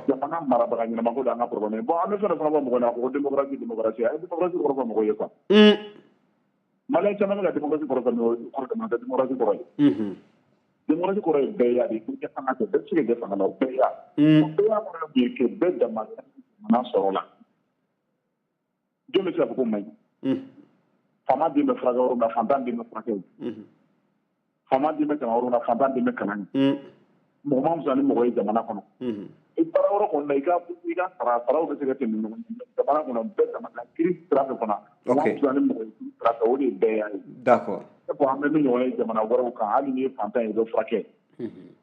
Jamana marabaga ɲɛnama ko d'an ka problème. Bon, an bɛ fɛn dɔ fana fɔ mɔgɔ ɲɛna ko démocratie, démocratie, a ye démocratie kɔrɔ fɔ mɔgɔw ye quoi. Malien caman bɛ ka démocratie kɔrɔ fɔ, mais o kɔrɔ tɛ démocratie kɔrɔ ye. Démocratie kɔrɔ ye bɛɛya de ye, i kɛ fanga kɛ, bɛɛ bɛ se ka kɛ fanga la, o bɛɛya. O bɛɛya kɔrɔ ye mun ye? Bɛɛ dama jamana sɔrɔ la. Jɔn bɛ se k'a fɔ ko man ɲi? Faama den bɛ furakɛ yɔrɔ min na, fantan den bɛ furakɛ yen. Faama den bɛ kalan yɔrɔ min na, fantan den bɛ kalan yen. Mɔgɔ ma fisa ni mɔgɔ ye jamana kɔnɔ. I baara yɔrɔ kɔnɔ na, i ka saraw bɛ se ka tɛmɛ ɲɔgɔn ɲɛ jamana kɔnɔ, bɛɛ dama ka kiiri sira fɛ fana. Mɔgɔ ma fisa ni mɔgɔ ye kiiri sira fɛ, o de ye bɛɛya ye. Ne ko an bɛ min ɲɔgɔn ye jamana wɛrɛw kan, hali n'i ye fantan ye, i bɛ furakɛ.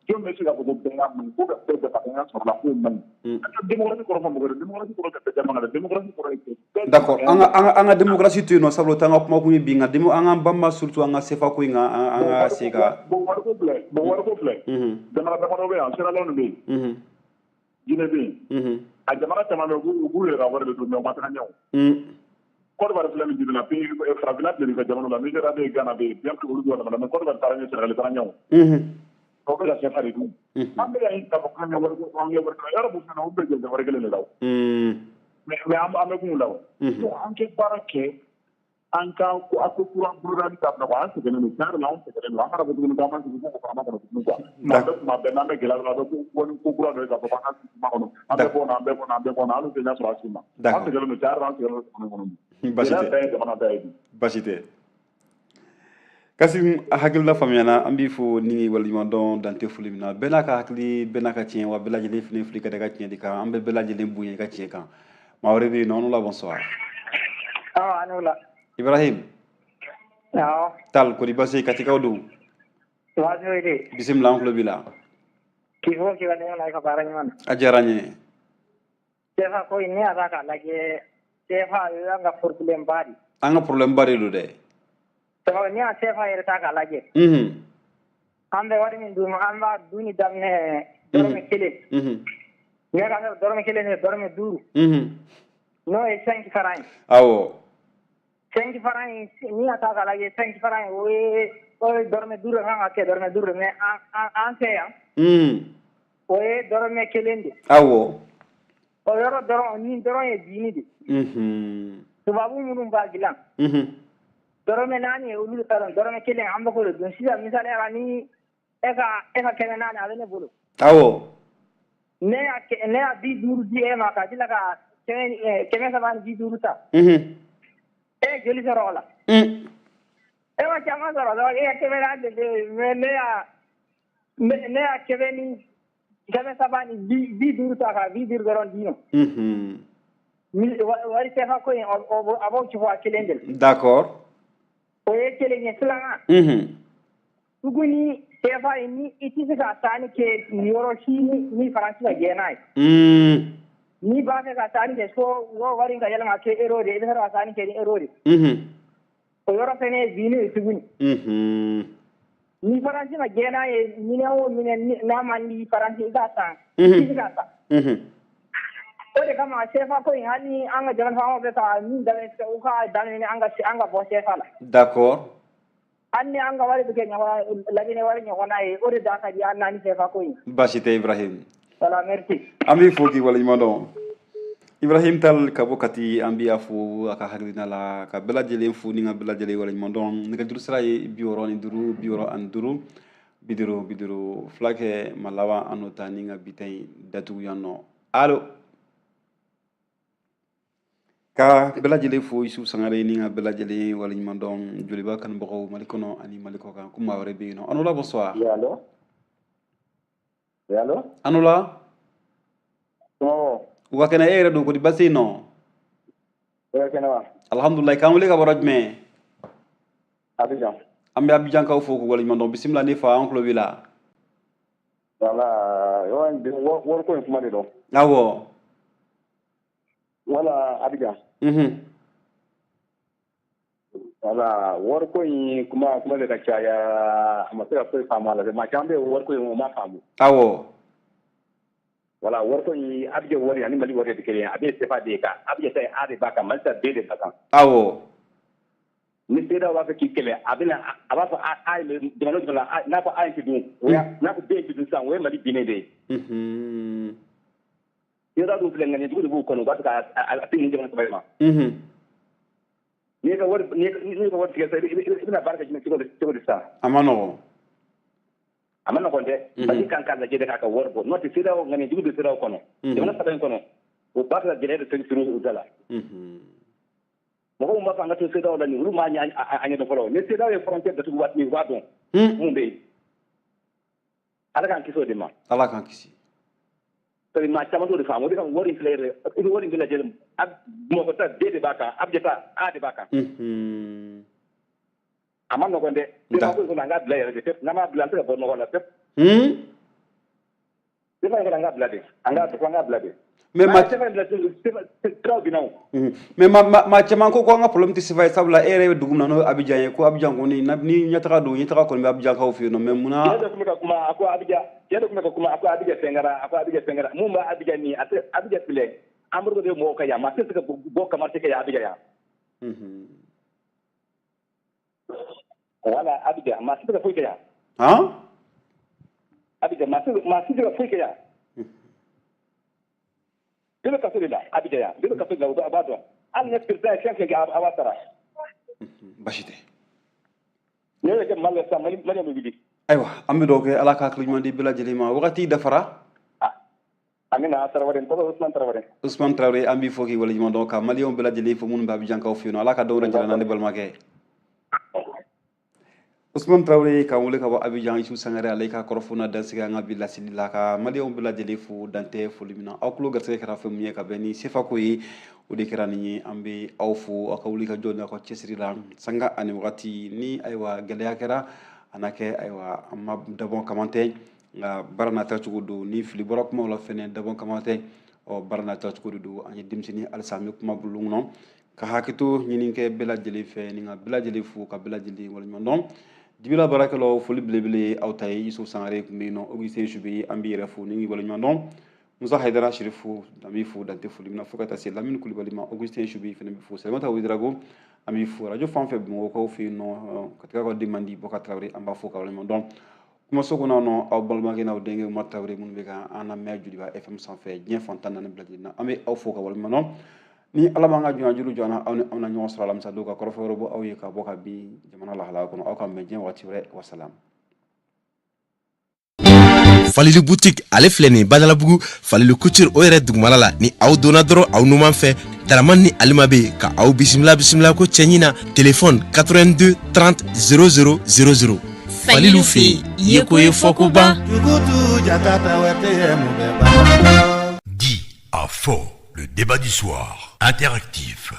Jɔn bɛ se k'a fɔ ko bɛɛya man ɲi, ko ka bɛɛ dama sɔrɔ la k'o man ɲi? An ka démocratie kɔrɔ fɔ mɔgɔ ye, démocratie kɔrɔ tɛ bɛɛ dama dɛ, démocratie kɔrɔ ye bɛɛ. D'accord, an ka démocratie to yen nɔ, sabula o t'an ka kumakun ye bi, nka an k'an banba surtout an ka CFA ko in kan, an ka se ka. Bon, wariko filɛ, bon, wariko filɛ. Jamana damadɔ bɛ yan, Sierra Leone bɛ yen. Guinée bɛ yen. A jamana caman bɛ yen, u b'u yɛrɛ ka wari de don, mais u ma taga ɲɛ o. Côte d'Ivoire filɛ nin bi la, pays farafinna tilebin fɛ jamanaw la, Nigéria bɛ yen, Ghana bɛ yen, bien que olu b'u yɛrɛ mais Côte d'Ivoire taara ɲɛ, Sénégal taara ɲɛ o. O bɛ ka CFA de dun. An bɛ ka k'a fɔ k'an ka wariko, an ka wari, yɔrɔ b'u fana, u bɛ jɛ wari kelen de la o. Mais an bɛ kun la o. Donc an kɛ baara kɛ, an ka a ko kura bolodali dabila quoi. An sɛgɛnnen don, tiɲɛ yɛrɛ la, anw sɛgɛnnen don. An kana fɔ tuguni k'an ma sigi ko k'an ma kɔnɔ tuguni quoi. Tuma bɛɛ, tuma bɛɛ, n'an bɛ gɛlɛya dɔ la, a bɛ bɔ ni ko kura dɔ ye k'a fɔ k'an ka sigi kuma kɔnɔ, an bɛ bɔ an bɛ bɔ an bɛ bɔ, hali tɛ ɲɛ sɔrɔ a si ma. An sɛgɛnnen don, tiɲɛ yɛrɛ la, an sɛgɛnnen don jamana kɔnɔ bi. Basi Gɛlɛya tɛ. bɛɛ ye jamana ta ye bi. Basi tɛ. Kasim, a hakilina faamuyana, an b'i fo ni waleɲuman dɔn dante foli min na. Bɛɛ n'a ka hakili, bɛɛ n'a ka tiɲɛ wa, bɛɛ lajɛlen fini fili ka da i ka tiɲɛ de kan. An bɛ bɛɛ lajɛlen bonya i ka tiɲɛ kan. Maa wɛrɛ bɛ yen nɔ, an la, bonsoir. Awa, ani wula. Ibrahim. Awɔ. Tal, kori basi katikaw don? Baasi foyi tɛ yen. Bisimila, an tulo b'i la. K'i fo k'i waleɲuman dɔn i ka baara ɲuman na. A diyara n ye. CFA ko in, n'i y'a ta k'a lajɛ, CFA o y'an ka problème ba de ye. An ka problème ba de don dɛ. Sababu n'i y'a CFA yɛrɛ ta k'a lajɛ, an bɛ wari min dun, an b'a dunni daminɛ dɔrɔmɛ 1. Ne ka dɔrɔmɛ 1 ye dɔrɔmɛ 5. N'o ye 5 francs ye. 5 francs in, n'i y'a ta k'a lajɛ, 5 francs in, o ye dɔrɔmɛ 5 de kan ka kɛ dɔrɔmɛ 5 de, mais an fɛ yan, o ye dɔrɔmɛ 1 de. O yɔrɔ dɔrɔn ni dɔrɔn ye binni de. Tubabu minnu b'a dilan, dɔrɔmɛ 4 ye olu ta dɔn, dɔrɔmɛ 1 an bɛ k'o de dun sisan. Misaliya la, ni e ka 400 a bɛ ne bolo. Ne y'a 50 di e ma ka tila ka 350 ta. E ye joli sɔrɔ o la? E ma caman sɔrɔ dɔrɔn, e ka 400 de bɛ yen, mais ne y'a kɛmɛ ni 350 ta ka 50 dɔrɔn d'i ma. Wari CFA ko in, a b'o cogoya kelen de la. O ye kelen ye. Filanan, tuguni CFA in, ni i tɛ se ka sanni kɛ yɔrɔ si ni Faransi ka jɛn n'a ye. N'i b'a fɛ ka sanni kɛ, fo o wari in ka yɛlɛma ka kɛ euro de ye, i bɛ sɔrɔ ka sanni kɛ ni euro de ye. O yɔrɔ fɛnɛ ye binni ye tuguni. Ni Faransi ma jɛn n'a ye, minɛn o minɛn n'a man di Faransi i k'a san, i tɛ se k'a san. O de kama CFA ko in, hali ni an ka jamana faamaw bɛ ka min daminɛ, u ka daminɛ an ka bɔ CFA la. Hali ni an ka wari bɛ kɛ ɲɔgɔn Laginɛ wari ɲɔgɔnna ye, o de da ka di an na ni CFA ko in. Baasi tɛ, Ibrahim. Voilà, merci. An b'i fo k'i waleɲuman dɔn. Ibrahim Tal ka bɔ Kati, an b'a fo a ka hakilina la, ka bɛɛ lajɛlen fo ni ka bɛɛ lajɛlen waleɲuman dɔn. Nɛgɛjuru sira ye 65 65 50 50. Fila kɛ ma laban, an n'o ta ni ka bi ta in datugu yan nɔ. Allo, ka bɛɛ lajɛlen fo, Yusuf Sangare, ni ka bɛɛ lajɛlen waleɲuman dɔn, Joliba kanubagaw Mali kɔnɔ ani Mali kɔ kan. Ko maa wɛrɛ bɛ yen nɔ. Anola, bonsoir. Oui, allo? Oui, allo? Anola. Somɔgɔw? U ka kɛnɛ, e yɛrɛ don, kodi baasi yen nɔ? E ka kɛnɛ wa? Alhamdulilayi. K'an wele ka bɔra jumɛn? Abidjan. An bɛ Abidjankaw fo k'u waleɲuman dɔn. Bisimila ne fa, an tulo b'i la. Voilà, wariko in kuma de don. Awɔ. Voilà, Abidjan. Voilà, wariko in kuma de ka caya, a ma se ka foyi faamu a la. Maa caman bɛ yen, wariko in o ma faamu. Awɔ. Voilà, wariko in, Abidjan wari ani Mali wari tɛ kelen ye. A bɛ CFA de kan. Abidjan ta ye A de b'a kan, Mali ta B de b'a kan. Awɔ. Ni CEDEAO b'a fɛ k'i kɛlɛ, a bɛna a b'a fɔ A ye jamana o jamana, n'a fɔ A in tɛ dun, n'a fɔ B in tɛ dun sisan, o ye Mali binnen de ye. CEDEAO dun filɛ, ŋaniya jugu de b'u kɔnɔ, u b'a fɛ ka a se nin jamana saba in ma. N'i ka wari tigɛ sisan, i bɛna baara kɛ jumɛn cogo di sisan? A ma nɔgɔn. A ma nɔgɔn dɛ. Mali kan k'a lajɛ de k'a ka wari bɔ, n'o tɛ CEDEAO ŋaniya jugu bɛ CEDEAO kɔnɔ. Jamana saba in kɔnɔ, o b'a fɛ ka gɛlɛya de siri u da la. Mɔgɔw b'a fɔ an ka to CEDEAO la nin, olu m'a ɲɛdɔn fɔlɔ. Ni CEDEAO ye frontière datugu waati min, u b'a dɔn mun bɛ yen. Ala k'an kisi o de ma. Ala k'an kisi. Parce que maa caman t'o de faamu. O de kama wari in filɛ yɛrɛ, i bɛ wari in bɛɛ lajɛ, Bamakɔ ta B de b'a kan, Abidjan ta A de b'a kan. A ma nɔgɔn dɛ. CFA ko in kɔnɔ, an k'a bila yɛrɛ de, n'an m'a bila, an tɛ se ka bɔ nɔgɔ la pewu. CFA in kɔnɔ, an k'a bila de, an k'a bila de. Mais ma CFA in bila, siraw binna o. Mais maa caman ko an ka problème tɛ CFA ye, sabula e yɛrɛ bɛ dugu min na, n'o ye Abidjan ye, ko Abidjan kɔni ni ɲɛtaga don, ɲɛtaga kɔni bɛ Abidjankaw fɛ yen nɔ, mais munna? Cɛ dɔ tun bɛ ka kuma, a ko Abidjan, cɛ dɔ tun bɛ ka kuma, a ko Abidjan fɛnkɛra, a ko Abidjan fɛnkɛra. Mun b'a Abidjan nin, a tɛ Abidjan filɛ, embargo de bɛ mɔgɔw kan yan, maa tɛ se ka bɔ ka marché kɛ yan Abidjan yan. Voilà, Abidjan, maa si tɛ se ka foyi kɛ yan. Han? Abidjan, maa si tɛ se ka foyi kɛ yan. Bɛɛ bɛ kaso de la Abidjan yan, bɛɛ bɛ kaso de la, u b'a dɔn. Hali ni président ye fɛn fɛn kɛ, a b'a sara. Baasi tɛ. N'i y'o kɛ Mali la sisan, Maliyɛn bɛ wuli. Ayiwa, an bɛ dugawu kɛ, Ala ka hakili ɲuman di bɛɛ lajɛlen ma. Wagati dafara. Amina, Tarawele, n tɔgɔ Usman Tarawele. Usman Tarawele, an b'i fo k'i waleɲuman dɔn, ka Maliyɛnw bɛɛ lajɛlen fo minnu bɛ Abidjankaw fɛ yen nɔ. Ala ka dɔw wɛrɛ jira an na, ne balimakɛ. Usman Tarawele k'an wele ka bɔ Abidjan. Isu Sangare ale ka kɔrɔfɔ na dansigi an ka bi laseli la, ka Maliyɛnw bɛɛ lajɛlen fo dantɛ foli min na. Aw tulo garisɛgɛ kɛra fɛn min ye ka bɛn ni CFA ko ye, o de kɛra nin ye. An bɛ aw fo aw ka wuli ka jɔ n'aw ka cɛsiri la sanga ani wagati ni ayiwa gɛlɛya kɛra a na kɛ. Ayiwa, an ma dabɔ kama tɛ, nka baara n'a taacogo don. Ni fili bɔra kumaw la fɛnɛ, dabɔ kama tɛ, ɔ baara n'a taacogo de don. An ye denmisɛnnin halisa, an bɛ kuma bulon kɔnɔ ka hakɛto ɲini kɛ bɛɛ lajɛlen fɛ, ni ka bɛɛ lajɛlen fo ka bɛɛ lajɛlen waleɲuman dɔn. Dibila baarakɛlaw, foli belebele ye aw ta ye. Yusuf Sangare tun bɛ yen nɔ, Augustin Sube, an b'i yɛrɛ fo ni k'i waleɲuman dɔn. Musa Hayidara Sirifu, an b'i fo dante foli min na, fo ka taa se Lamini Kulibali ma. Augustin Sube fana bɛ fo. Salimata Ouedraogo, an b'i fo radio fan fɛ Bamakɔkaw fɛ yen nɔ, ka tigɛ ka den man di Bɔka Tarawele, an b'a fo ka waleɲuman dɔn. Kumaso kɔnɔ nɔ, aw balimakɛ n'aw denkɛ Umar Tarawele, minnu bɛ ka an lamɛn Joliba FM sanfɛ diɲɛ fan 14 bɛɛ lajɛlen na, an bɛ aw fo ka waleɲuman dɔn. Ni Ala m'an ka jɔnya juru jɔ an na, aw ni anw na ɲɔgɔn sɔrɔ alamisa don ka kɔrɔfɔ wɛrɛ bɔ aw ye ka bɔ ka bin jamana lahalaya kɔnɔ. Aw ka mɛn diɲɛ waati wɛrɛ. Wasalam. Falilu boutique ale filɛ nin Badalabugu, Falilu couture o yɛrɛ dugumala la. Ni aw donna dɔrɔn, aw numan fɛ, Daraman ni Alima bɛ ka aw bisimila bisimila ko cɛɲi na. Telefɔni 82 30 00 00. Falilu fɛ yen, yeko ye fɔkoba. Dit à fort, le débat du soir, interactif.